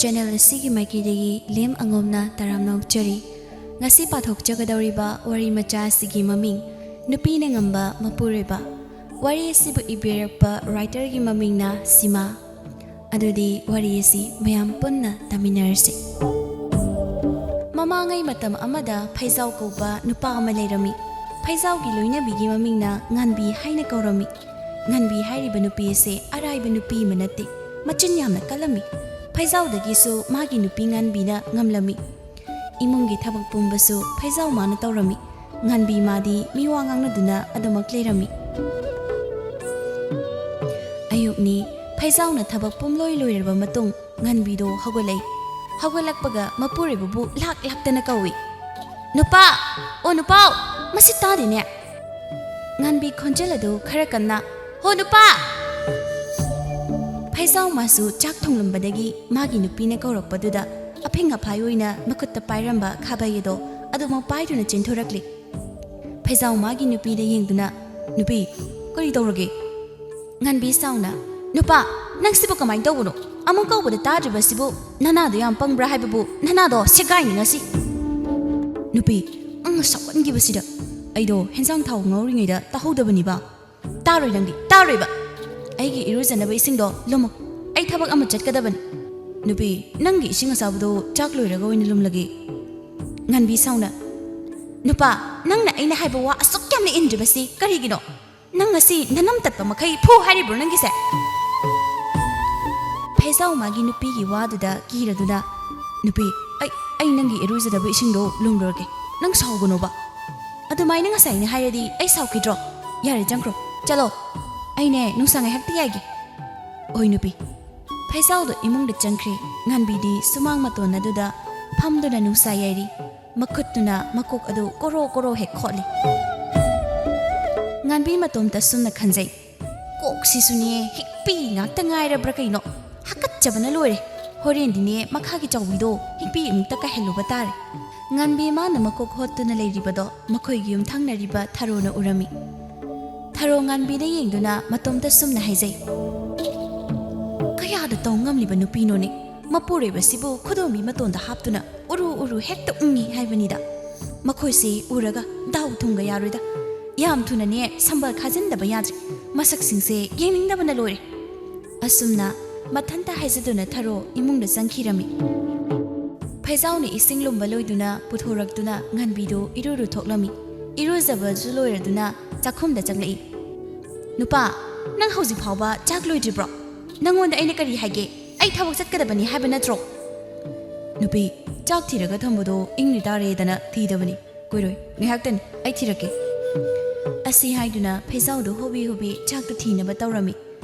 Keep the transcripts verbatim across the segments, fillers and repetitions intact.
Channel ꯑꯁꯤꯒꯤ ꯃꯥꯏꯀꯩꯗꯒꯤ ꯂꯦꯝ ꯑꯉꯣꯝꯅ ꯇꯔꯥꯝꯅ ꯑꯣꯛꯆꯔꯤ꯫ ꯉꯁꯤ ꯄꯥꯊꯣꯛꯆꯒꯗꯧꯔꯤꯕ ꯋꯥꯔꯤ ꯃꯆꯥ ꯑꯁꯤꯒꯤ ꯃꯃꯤꯡ ꯅꯨꯄꯤꯅ ꯉꯝꯕ ꯃꯄꯨꯔꯣꯏꯕ꯫ ꯋꯥꯔꯤ ꯑꯁꯤꯕꯨ ꯏꯕꯤꯔꯛꯄ ꯔꯥꯏꯇꯔꯒꯤ ꯃꯃꯤꯡꯅ ꯁꯤꯃꯥ꯫ ꯑꯗꯨꯗꯤ ꯋꯥꯔꯤ ꯑꯁꯤ ꯃꯌꯥꯝ ꯄꯨꯟꯅ ꯇꯥꯃꯤꯟꯅꯔꯁꯤ꯫ ꯃꯃꯥꯡꯉꯩ ꯃꯇꯝ ꯑꯃꯗ ꯐꯩꯖꯥꯎ ꯀꯧꯕ ꯅꯨꯄꯥ ꯑꯃ ꯂꯩꯔꯝꯃꯤ꯫ ꯐꯩꯖꯥꯎꯒꯤ ꯂꯣꯏꯅꯕꯤꯒꯤ ꯃꯃꯤꯡꯅ ꯉꯥꯟꯕꯤ ꯍꯥꯏꯅ ꯀꯧꯔꯝꯃꯤ꯫ ꯉꯥꯟꯕꯤ ꯍꯥꯏꯔꯤꯕ ꯅꯨꯄꯤ ꯑꯁꯤ ꯑꯔꯥꯏꯕ ꯅꯨꯄꯤ ꯑꯃ ꯅꯠꯇꯦ, ꯃꯆꯤꯟ ꯌꯥꯝꯅ ꯀꯜꯂꯝꯃꯤ꯫ ꯐꯩꯖꯥꯎꯗꯒꯤꯁꯨ ꯃꯥꯒꯤ ꯅꯨꯄꯤ ꯉꯥꯟꯕꯤꯅ ꯉꯝꯂꯝꯃꯤ꯫ ꯏꯃꯨꯡꯒꯤ ꯊꯕꯛ ꯄꯨꯝꯕꯁꯨ ꯐꯩꯖꯥꯎ ꯃꯥꯅ ꯇꯧꯔꯝꯃꯤ꯫ ꯉꯥꯟꯕꯤ ꯃꯥꯗꯤ ꯃꯤꯋꯥ ꯉꯥꯡꯅꯗꯨꯅ ꯑꯗꯨꯃꯛ ꯂꯩꯔꯝꯃꯤ꯫ ꯑꯌꯨꯛꯅꯤ꯫ ꯐꯩꯖꯥꯎꯅ ꯊꯕꯛ ꯄꯨꯝꯂꯣꯏ ꯂꯣꯏꯔꯕ ꯃꯇꯨꯡ ꯉꯥꯟꯕꯤꯗꯣ ꯍꯧꯒꯠꯂꯛꯏ꯫ ꯍꯧꯒꯠꯂꯛꯄꯒ ꯃꯄꯨꯔꯣꯏꯕꯕꯨ ꯂꯥꯛ ꯂꯥꯛꯇꯅ ꯀꯧꯏ꯫ "ꯅꯨꯄꯥ! ꯑꯣ ꯅꯨꯄꯥꯎ! ꯃꯁꯤ ꯇꯥꯗꯦꯅꯦ!" ꯉꯥꯟꯕꯤ ꯈꯣꯟꯖꯦꯜ ꯑꯗꯨ ꯈꯔ ꯀꯟꯅ, "ꯍꯣ ꯅꯨꯄꯥ!" ꯐꯩꯖꯥꯎ ꯃꯥꯁꯨ ꯆꯥꯛ ꯊꯣꯡꯂꯝꯕꯗꯒꯤ ꯃꯥꯒꯤ ꯅꯨꯄꯤꯅ ꯀꯧꯔꯛꯄꯗꯨꯗ ꯑꯐꯤꯡ ꯑꯐꯥꯏ ꯑꯣꯏꯅ ꯃꯈꯨꯠꯇ ꯄꯥꯏꯔꯝꯕ ꯈꯥꯕꯩ ꯑꯗꯣ ꯑꯗꯨꯃꯛ ꯄꯥꯏꯗꯨꯅ ꯆꯦꯟꯊꯣꯔꯛꯂꯤ꯫ ꯐꯩꯖꯥꯎ ꯃꯥꯒꯤ ꯅꯨꯄꯤꯗ ꯌꯦꯡꯗꯨꯅ, "ꯅꯨꯄꯤ, ꯀꯔꯤ ꯇꯧꯔꯒꯦ?" ꯉꯥꯟꯕꯤ ꯁꯥꯎꯅ, "ꯅꯨꯄꯥ, ꯅꯪ ꯁꯤꯕꯨ ꯀꯃꯥꯏꯅ ꯇꯧꯕꯅꯣ? ꯑꯃꯨꯛ ꯀꯧꯕꯗ ꯇꯥꯗ꯭ꯔꯤꯕꯁꯤꯕꯨ ꯅꯅꯥꯗꯣ ꯌꯥꯝ ꯄꯪꯕ꯭ꯔꯥ ꯍꯥꯏꯕꯕꯨ ꯅꯅꯥꯗꯣ ꯁꯦꯒꯥꯏꯅꯤ ꯉꯁꯤ!" "ꯅꯨꯄꯤ, ꯅꯪꯅ ꯁꯥꯎꯒꯟꯈꯤꯕꯁꯤꯗ꯫ ꯑꯩꯗꯣ ꯍꯦꯟꯖꯥꯡ ꯊꯥꯎ ꯉꯧꯔꯤꯉꯩꯗ ꯇꯥꯍꯧꯗꯕꯅꯤꯕ꯫ ꯇꯥꯔꯣꯏ ꯅꯪꯗꯤ, ꯇꯥꯔꯣꯏꯕ! ꯑꯩꯒꯤ ꯏꯔꯨꯖꯅꯕ ꯏꯁꯤꯡꯗꯣ ꯂꯨꯝꯃꯨ꯫ ꯑꯩ ꯊꯕꯛ ꯑꯃ ꯆꯠꯀꯗꯕꯅꯤ꯫ ꯅꯨꯄꯤ, ꯅꯪꯒꯤ ꯏꯁꯤꯡ ꯑꯁꯥꯕꯗꯣ ꯆꯥꯛ ꯂꯣꯏꯔꯒ ꯑꯣꯏꯅ ꯂꯨꯝꯂꯒꯦ꯫" ꯉꯥꯟꯕꯤ ꯁꯥꯎꯅ, "ꯅꯨꯄꯥ, ꯅꯪꯅ ꯑꯩꯅ ꯍꯥꯏꯕ ꯋꯥ ꯑꯁꯨꯛ ꯌꯥꯝꯅ ꯏꯟꯗ꯭ꯔꯤꯕꯁꯤ ꯀꯔꯤꯒꯤꯅꯣ? ꯅꯪ ꯉꯁꯤ ꯅꯅꯝ ꯇꯠꯄ ꯃꯈꯩ ꯐꯨ ꯍꯥꯏꯔꯤꯕ꯭ꯔꯣ ꯅꯪꯒꯤꯁꯦ?" ꯐꯩꯖꯥꯎ ꯃꯥꯒꯤ ꯅꯨꯄꯤꯒꯤ ꯋꯥꯗꯨꯗ ꯀꯤꯔꯗꯨꯅ, "ꯅꯨꯄꯤ, ꯑꯩ, ꯑꯩ ꯅꯪꯒꯤ ꯏꯔꯨꯖꯅꯕ ꯏꯁꯤꯡꯗꯣ ꯂꯨꯝꯂꯨꯔꯒꯦ꯫ ꯅꯪ ꯁꯥꯎꯒꯅꯣꯕ꯫ ꯑꯗꯨꯃꯥꯏꯅ ꯉꯁꯥꯏꯅ ꯍꯥꯏꯔꯗꯤ ꯑꯩ ꯁꯥꯎꯈꯤꯗ꯭ꯔꯣ? ꯌꯥꯔꯦ, ꯆꯪꯈ꯭ꯔꯣ꯫ ꯆꯠꯂꯣ꯫ ꯑꯩꯅꯦ ꯅꯨꯡꯁꯥ ꯉꯥꯏꯍꯥꯛꯇ ꯌꯥꯏꯒꯦ꯫" "ꯍꯣꯏ ꯅꯨꯄꯤ꯫" ꯐꯩꯖꯥꯎꯗꯣ ꯏꯃꯨꯡꯗ ꯆꯪꯈ꯭ꯔꯦ꯫ ꯉꯥꯟꯕꯤꯗꯤ ꯁꯨꯃꯥꯡ ꯃꯇꯣꯟ ꯑꯗꯨꯗ ꯐꯝꯗꯨꯅ ꯅꯨꯡꯁꯥ ꯌꯥꯏꯔꯤ꯫ ꯃꯈꯨꯠꯇꯨꯅ ꯃꯀꯣꯛ ꯑꯗꯨ ꯀꯣꯔꯣ ꯀꯣꯔꯣ ꯍꯦꯛ ꯈꯣꯠꯂꯤ꯫ ꯉꯥꯟꯕꯤ ꯃꯇꯣꯝꯇ ꯁꯨꯝꯅ ꯈꯟꯖꯩ, "ꯀꯣꯛꯁꯤꯁꯨꯅꯦ ꯍꯤꯛꯄꯤ ꯉꯥꯛꯇ ꯉꯥꯏꯔꯕ꯭ꯔꯥ ꯀꯩꯅꯣ? ꯍꯥꯀꯠꯆꯕꯅ ꯂꯣꯏꯔꯦ꯫ ꯍꯣꯔꯦꯟꯗꯤꯅꯦ ꯃꯈꯥꯒꯤ ꯆꯥꯎꯕꯤꯗꯣ ꯍꯤꯛꯄꯤ ꯑꯃꯨꯛꯇ ꯀꯥꯏꯍꯜꯂꯨꯕ ꯇꯥꯔꯦ꯫" ꯉꯥꯟꯕꯤ ꯃꯥꯅ ꯃꯀꯣꯛ ꯍꯣꯠꯇꯨꯅ ꯂꯩꯔꯤꯕꯗꯣ ꯃꯈꯣꯏꯒꯤ ꯌꯨꯝ ꯊꯪꯅꯔꯤꯕ ꯊꯔꯣꯅ ꯎꯔꯝꯃꯤ꯫ ꯊꯔꯣ ꯉꯥꯟꯕꯤꯗ ꯌꯦꯡꯗꯨꯅ ꯃꯇꯣꯝꯇ ꯁꯨꯝꯅ ꯍꯥꯏꯖꯩ, "ꯀꯌꯥꯗ ꯇꯧ ꯉꯝꯂꯤꯕ ꯅꯨꯄꯤꯅꯣꯅꯦ? ꯃꯄꯨꯔꯣꯏꯕꯁꯤꯕꯨ ꯈꯨꯗꯣꯝꯕꯤ ꯃꯇꯣꯟꯗ ꯍꯥꯞꯇꯨꯅ ꯎꯔꯨ ꯎꯔꯨ ꯍꯦꯛꯇ ꯎꯪꯉꯤ ꯍꯥꯏꯕꯅꯤꯗ꯫ ꯃꯈꯣꯏꯁꯤ ꯎꯔꯒ ꯗꯥꯎ ꯊꯨꯝꯒ ꯌꯥꯔꯣꯏꯗ꯫ ꯌꯥꯝ ꯊꯨꯅꯅꯦ ꯁꯝꯕꯜ ꯈꯥꯖꯤꯟꯗꯕ ꯌꯥꯗ꯭ꯔꯦ꯫ ꯃꯁꯛꯁꯤꯡꯁꯦ ꯌꯦꯡꯅꯤꯡꯗꯕꯅ ꯂꯣꯏꯔꯦ꯫ ꯑꯁꯨꯝꯅ ꯃꯊꯟꯇ ꯍꯥꯏꯖꯗꯨꯅ ꯊꯔꯣ ꯏꯃꯨꯡꯗ ꯆꯪꯈꯤꯔꯝꯃꯤ꯫ ꯐꯩꯖꯥꯎꯅ ꯏꯁꯤꯡ ꯂꯨꯝꯕ ꯂꯣꯏꯗꯨꯅ ꯄꯨꯊꯣꯔꯛꯇꯨꯅ ꯉꯟꯕꯤꯗꯨ ꯏꯔꯨ ꯂꯨꯊꯣꯛꯂꯝꯃꯤ꯫ ꯏꯔꯨꯖꯕꯁꯨ ꯂꯣꯏꯔꯗꯨꯅ ꯆꯥꯛꯈꯨꯝꯗ ꯆꯪꯂꯛꯏ꯫ "ꯅꯨꯄꯥ, ꯅꯪ ꯍꯧꯖꯤꯛ ꯐꯥꯎꯕ ꯆꯥꯛ ꯂꯣꯏꯗ꯭ꯔꯤꯕ꯭ꯔꯣ? ꯅꯪꯉꯣꯟꯗ ꯑꯩꯅ ꯀꯔꯤ ꯍꯥꯏꯒꯦ? ꯑꯩ ꯊꯕꯛ ꯆꯠꯀꯗꯕꯅꯤ ꯍꯥꯏꯕ ꯅꯠꯇ꯭ꯔꯣ?" "ꯅꯨꯄꯤ, ꯆꯥꯛ ꯊꯤꯔꯒ ꯊꯝꯕꯗꯣ ꯏꯪꯂꯤ ꯇꯥꯔꯦꯗꯅ ꯊꯤꯗꯕꯅꯤ꯫ ꯀꯨꯏꯔꯣꯏ, ꯉꯥꯏꯍꯥꯛꯇꯅꯤ, ꯑꯩ ꯊꯤꯔꯛꯀꯦ꯫" ꯑꯁꯤ ꯍꯥꯏꯗꯨꯅ ꯐꯩꯖꯥꯎꯗꯨ ꯍꯣꯕꯤ ꯍꯣꯕꯤ ꯆꯥꯛꯇꯨ ꯊꯤꯅꯕ ꯇꯧꯔꯝꯃꯤ꯫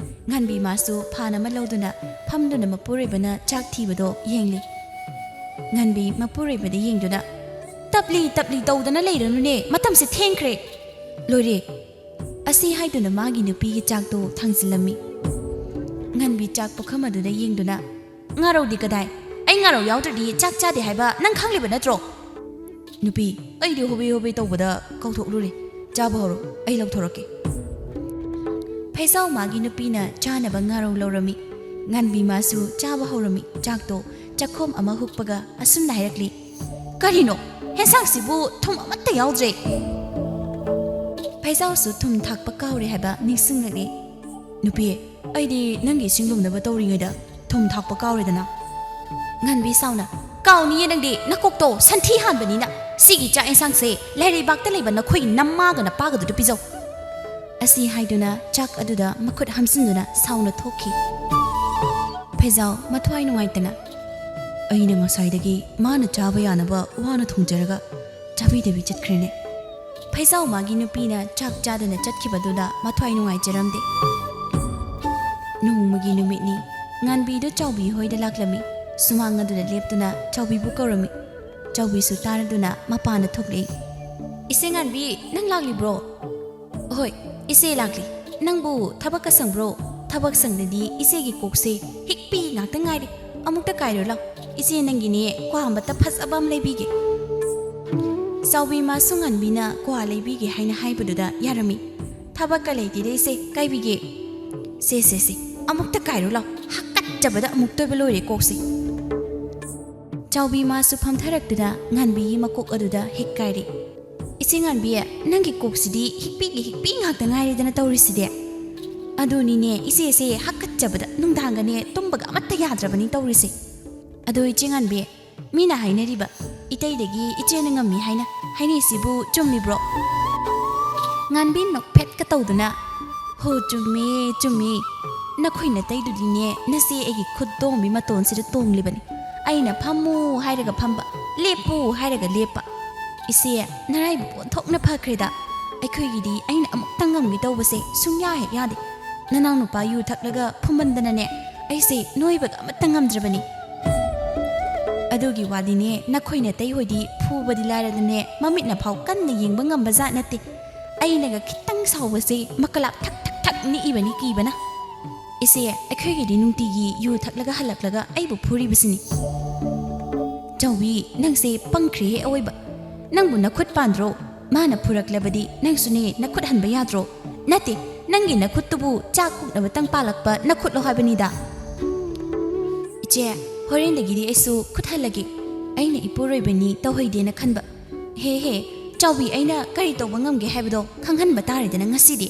ꯉꯟꯕꯤ ꯃꯥꯁꯨ ꯐꯥꯟ ꯑꯃ ꯂꯧꯗꯨꯅ ꯐꯝꯗꯨꯅ ꯃꯄꯨꯔꯣꯏꯕꯅ ꯆꯥꯛ ꯊꯤꯕꯗꯣ ꯌꯦꯡꯂꯤ꯫ ꯉꯟꯕꯤ ꯃꯄꯨꯔꯣꯏꯕꯗ ꯌꯦꯡꯗꯨꯅ, "ꯇꯞꯂꯤ ꯇꯞꯂꯤ ꯇꯧꯗꯅ ꯂꯩꯔꯅꯨꯅꯦ, ꯃꯇꯝꯁꯦ ꯊꯦꯡꯈ꯭ꯔꯦ꯫" "ꯂꯣꯏꯔꯦ꯫" ꯑꯁꯤ ꯍꯥꯏꯗꯨꯅ ꯃꯥꯒꯤ ꯅꯨꯄꯤꯒꯤ ꯆꯥꯛꯇꯨ ꯊꯥꯡꯖꯤꯜꯂꯝꯃꯤ꯫ ꯉꯟꯕꯤ ꯆꯥꯛ ꯄꯨꯈꯝ ꯑꯗꯨꯗ ꯌꯦꯡꯗꯨꯅ, "ꯉꯥꯔꯧꯗꯤ ꯀꯗꯥꯏ? ꯑꯩ ꯉꯥꯔꯧ ꯌꯥꯎꯗ꯭ꯔꯗꯤ ꯆꯥꯛ ꯆꯥꯗꯦ ꯍꯥꯏꯕ ꯅꯪ ꯈꯪꯂꯤꯕ ꯅꯠꯇ꯭ꯔꯣ?" "ꯅꯨꯄꯤ, ꯑꯩꯗꯤ ꯍꯣꯕꯦ ꯍꯣꯕꯦ ꯇꯧꯕꯗ ꯀꯥꯎꯊꯣꯛꯂꯨꯔꯦ꯫ ꯆꯥꯕ ꯍꯧꯔꯣ, ꯑꯩ ꯂꯧꯊꯣꯔꯛꯀꯦ꯫" ꯐꯩꯖꯥꯎ ꯃꯥꯒꯤ ꯅꯨꯄꯤꯅ ꯆꯥꯅꯕ ꯉꯥꯔꯧ ꯂꯧꯔꯝꯃꯤ꯫ ꯉꯟꯕꯤ ꯃꯥꯁꯨ ꯆꯥꯕ ꯍꯧꯔꯝꯃꯤ꯫ ꯆꯥꯛꯇꯣ ꯆꯥꯛꯈꯣꯝ ꯑꯃ ꯍꯨꯛꯄꯒ ꯑꯁꯨꯝꯅ ꯍꯥꯏꯔꯛꯂꯤ, "ꯀꯔꯤꯅꯣ? ꯍꯦꯟꯁꯥꯡꯁꯤꯕꯨ ꯊꯨꯝ ꯑꯃꯠꯇ ꯌꯥꯎꯗ꯭ꯔꯦ꯫" ꯐꯩꯖꯥꯎꯁꯨ ꯊꯨꯝ ꯊꯥꯛꯄ ꯀꯥꯎꯔꯦ ꯍꯥꯏꯕ ꯅꯤꯡꯁꯤꯡꯂꯛꯂꯤ꯫ "ꯅꯨꯄꯤ, ꯑꯩꯗꯤ ꯅꯪꯒꯤ ꯏꯁꯤꯡ ꯂꯨꯝꯅꯕ ꯇꯧꯔꯤꯉꯩꯗ ꯊꯨꯝ ꯊꯥꯛꯄ ꯀꯥꯎꯔꯦꯗꯅ꯫" ꯉꯟꯕꯤ ꯁꯥꯎꯅ, "ꯀꯥꯎꯅꯤꯌꯦ ꯅꯪꯗꯤ, ꯅꯀꯣꯛꯇꯣ ꯁꯟꯊꯤ ꯍꯥꯟꯕꯅꯤꯅ꯫ ꯁꯤꯒꯤ ꯆꯥꯛ ꯌꯦꯟꯁꯥꯡꯁꯦ ꯂꯩꯔꯩꯕꯥꯛꯇ ꯂꯩꯕ ꯅꯈꯣꯏ ꯅꯃꯥꯒ ꯅꯄꯥꯒꯗꯨꯗ ꯄꯤꯖꯧ꯫" ꯑꯁꯤ ꯍꯥꯏꯗꯨꯅ ꯆꯥꯛ ꯑꯗꯨꯗ ꯃꯈꯨꯠ ꯍꯥꯝꯖꯤꯟꯗꯨꯅ ꯁꯥꯎꯅ ꯊꯣꯛꯈꯤ꯫ ꯐꯩꯖꯥꯎ ꯃꯊ꯭ꯋꯥꯏ ꯅꯨꯡꯉꯥꯏꯇꯅ, "ꯑꯩꯅ ꯉꯁꯥꯏꯗꯒꯤ ꯃꯥꯅ ꯆꯥꯕ ꯌꯥꯅꯕ ꯋꯥꯅ ꯊꯣꯡꯖꯔꯒ ꯆꯥꯕꯤꯗꯕꯤ ꯆꯠꯈ꯭ꯔꯦꯅꯦ꯫" ꯐꯩꯖꯥꯎ ꯃꯥꯒꯤ ꯅꯨꯄꯤꯅ ꯆꯥꯛ ꯆꯥꯗꯅ ꯆꯠꯈꯤꯕꯗꯨꯗ ꯃꯊ꯭ꯋꯥꯏ ꯅꯨꯡꯉꯥꯏꯖꯔꯝꯗꯦ꯫ ꯅꯣꯡꯃꯒꯤ ꯅꯨꯃꯤꯠꯅꯤ꯫ ꯉꯥꯟꯕꯤꯗꯨ ꯆꯥꯎꯕꯤ ꯍꯣꯏꯗ ꯂꯥꯛꯂꯝꯃꯤ꯫ ꯁꯨꯃꯥꯡ ꯑꯗꯨꯗ ꯂꯦꯞꯇꯨꯅ ꯆꯥꯎꯕꯤꯕꯨ ꯀꯧꯔꯝꯃꯤ꯫ ꯆꯥꯎꯕꯤꯁꯨ ꯇꯥꯔꯗꯨꯅ ꯃꯄꯥꯟꯗ ꯊꯣꯛꯂꯛꯏ꯫ "ꯏꯆꯦ ꯉꯥꯟꯕꯤ, ꯅꯪ ꯂꯥꯛꯂꯤꯕ꯭ꯔꯣ?" "ꯍꯣꯏ, ꯏꯆꯦ ꯂꯥꯛꯂꯤ꯫ ꯅꯪꯕꯨ ꯊꯕꯛꯀ ꯁꯪꯕ꯭ꯔꯣ? ꯊꯕꯛ ꯁꯪꯗꯗꯤ ꯏꯆꯦꯒꯤ ꯀꯣꯛꯁꯦ ꯍꯤꯛꯄꯤ ꯉꯥꯛꯇ ꯉꯥꯏꯔꯦ꯫ ꯑꯃꯨꯛꯇ ꯀꯥꯏꯔꯣ ꯂꯥꯎ꯫ ꯏꯆꯦ ꯅꯪꯒꯤꯅꯦ ꯀ꯭ꯋꯥ ꯑꯃꯠꯇ ꯐꯖꯕ ꯑꯃ ꯂꯩꯕꯤꯒꯦ꯫" ꯆꯥꯎꯕꯤ ꯃꯥꯁꯨ ꯉꯥꯟꯕꯤꯅ ꯀ꯭ꯋꯥ ꯂꯩꯕꯤꯒꯦ ꯍꯥꯏꯅ ꯍꯥꯏꯕꯗꯨꯗ ꯌꯥꯔꯝꯃꯤ꯫ "ꯊꯕꯛꯀ ꯂꯩꯇꯦꯗ ꯏꯆꯦ, ꯀꯥꯏꯕꯤꯒꯦ꯫" "ꯁꯦ, ꯁꯦ, ꯁꯦ, ꯑꯃꯨꯛꯇ ꯀꯥꯏꯔꯣ ꯂꯥꯎ꯫ ꯍꯥꯀꯠꯆꯕꯗ ꯑꯃꯨꯛꯇ ꯑꯣꯏꯕ ꯂꯣꯏꯔꯦ ꯀꯣꯛꯁꯦ꯫" ꯆꯥꯎꯕꯤ ꯃꯥꯁꯨ ꯐꯝꯊꯔꯛꯇꯨꯅ ꯉꯥꯟꯕꯤꯒꯤ ꯃꯀꯣꯛ ꯑꯗꯨꯗ ꯍꯤꯛ ꯀꯥꯏꯔꯤ꯫ "ꯏꯆꯦ ꯉꯥꯟꯕꯤ, ꯅꯪꯒꯤ ꯀꯣꯛꯁꯤꯗꯤ ꯍꯤꯛꯄꯤꯒꯤ ꯍꯤꯛꯄꯤ ꯉꯥꯛꯇ ꯉꯥꯏꯔꯦꯗꯅ ꯇꯧꯔꯤꯁꯤꯗꯤ꯫ ꯑꯗꯨꯅꯤꯅꯦ, ꯏꯆꯦꯁꯦ ꯍꯥꯀꯠꯆꯕꯗ ꯅꯨꯡꯗꯥꯡꯒꯅꯦ ꯇꯨꯝꯕꯒ ꯑꯃꯠꯇ ꯌꯥꯗ꯭ꯔꯕꯅꯤ ꯇꯧꯔꯤꯁꯦ꯫ ꯑꯗꯣ ꯏꯆꯦ ꯉꯥꯟꯕꯤ, ꯃꯤꯅ ꯍꯥꯏꯅꯔꯤꯕ ꯏꯇꯩꯗꯒꯤ ꯏꯆꯦꯅ ꯉꯝꯃꯤ ꯍꯥꯏꯅ ꯍꯥꯏꯅꯩꯁꯤꯕꯨ ꯆꯨꯝꯂꯤꯕ꯭ꯔꯣ?" ꯉꯥꯟꯕꯤ ꯅꯣꯛꯐꯦꯠꯀ ꯇꯧꯗꯨꯅ, "ꯍꯣ, ꯆꯨꯝꯃꯦ, ꯆꯨꯝꯃꯦ꯫ ꯅꯈꯣꯏ ꯅꯇꯩꯗꯨꯗꯤꯅꯦ, ꯅꯆꯦ ꯑꯩꯒꯤ ꯈꯨꯠ ꯇꯣꯡꯕꯤ ꯃꯇꯣꯟꯁꯤꯗ ꯇꯣꯡꯂꯤꯕꯅꯤ꯫ ꯑꯩꯅ ꯐꯝꯃꯨ ꯍꯥꯏꯔꯒ ꯐꯝꯕ, ꯂꯦꯞꯄꯨ ꯍꯥꯏꯔꯒ ꯂꯦꯞꯄ꯫ ꯏꯆꯦ, ꯅꯔꯥꯏꯕꯛ ꯑꯣꯟꯊꯣꯛꯅ ꯐꯈ꯭ꯔꯦꯗ꯫ ꯑꯩꯈꯣꯏꯒꯤꯗꯤ ꯑꯩꯅ ꯑꯃꯨꯛꯇꯪ ꯉꯝꯒꯦ ꯇꯧꯕꯁꯦ ꯁꯨꯡꯌꯥ ꯍꯦꯛ ꯌꯥꯗꯦ꯫ ꯅꯅꯥꯎꯅꯨꯄꯥ ꯌꯨ ꯊꯛꯂꯒ ꯐꯨꯝꯃꯟꯗꯅꯅꯦ, ꯑꯩꯁꯦ ꯅꯣꯏꯕꯒ ꯑꯃꯠꯇ ꯉꯝꯗ꯭ꯔꯕꯅꯤ꯫ ꯑꯗꯨꯒꯤ ꯋꯥꯗꯤꯅꯦ, ꯅꯈꯣꯏ ꯅꯇꯩ ꯍꯣꯏꯗꯤ ꯐꯨꯕꯗꯤ ꯂꯥꯏꯔꯗꯅꯦ, ꯃꯃꯤꯠꯅ ꯐꯥꯎ ꯀꯟꯅ ꯌꯦꯡꯕ ꯉꯝꯕ ꯖꯥꯠ ꯅꯠꯇꯦ꯫ ꯑꯩꯅꯒ ꯈꯤꯇꯪ ꯁꯥꯎꯕꯁꯦ ꯃꯀꯂꯥꯞ ꯊꯛ ꯊꯛ ꯊꯛ ꯅꯤꯛꯏꯕꯅꯤ ꯀꯤꯕꯅ꯫ ꯏꯆꯦ, ꯑꯩꯈꯣꯏꯒꯤꯗꯤ ꯅꯨꯡꯇꯤꯒꯤ ꯌꯨ ꯊꯛꯂꯒ ꯍꯜꯂꯛꯂꯒ ꯑꯩꯕꯨ ꯐꯨꯔꯤꯕꯁꯤꯅꯤ꯫" "ꯆꯥꯎꯕꯤ, ꯅꯪꯁꯦ ꯄꯪꯈ꯭ꯔꯦꯍꯦ ꯑꯑꯣꯏꯕ꯫ ꯅꯪꯕꯨ ꯅꯈꯨꯠ ꯄꯥꯟꯗ꯭ꯔꯣ? ꯃꯥꯅ ꯐꯨꯔꯛꯂꯕꯗꯤ ꯅꯪꯁꯨꯅꯦ ꯅꯈꯨꯠ ꯍꯟꯕ ꯌꯥꯗ꯭ꯔꯣ? ꯅꯠꯇꯦ, ꯅꯪꯒꯤ ꯅꯈꯨꯠꯇꯨꯕꯨ ꯆꯥꯛ ꯀꯣꯛꯅꯕꯇꯪ ꯄꯥꯜꯂꯛꯄ ꯅꯈꯨꯠꯂꯣ ꯍꯥꯏꯕꯅꯤꯗ꯫" "ꯏꯆꯦ, ꯍꯣꯔꯦꯟꯗꯒꯤꯗꯤ ꯑꯩꯁꯨ ꯈꯨꯠ ꯍꯜꯂꯒꯦ꯫ ꯑꯩꯅ ꯏꯄꯨꯔꯣꯏꯕꯅꯤ ꯇꯧꯍꯩꯗꯦꯅ ꯈꯟꯕ꯫ ꯍꯦ ꯍꯦ, ꯆꯥꯎꯕꯤ, ꯑꯩꯅ ꯀꯔꯤ ꯇꯧꯕ ꯉꯝꯒꯦ ꯍꯥꯏꯕꯗꯣ ꯈꯪꯍꯟꯕ ꯇꯥꯔꯦꯗꯅ ꯉꯁꯤꯗꯤ꯫"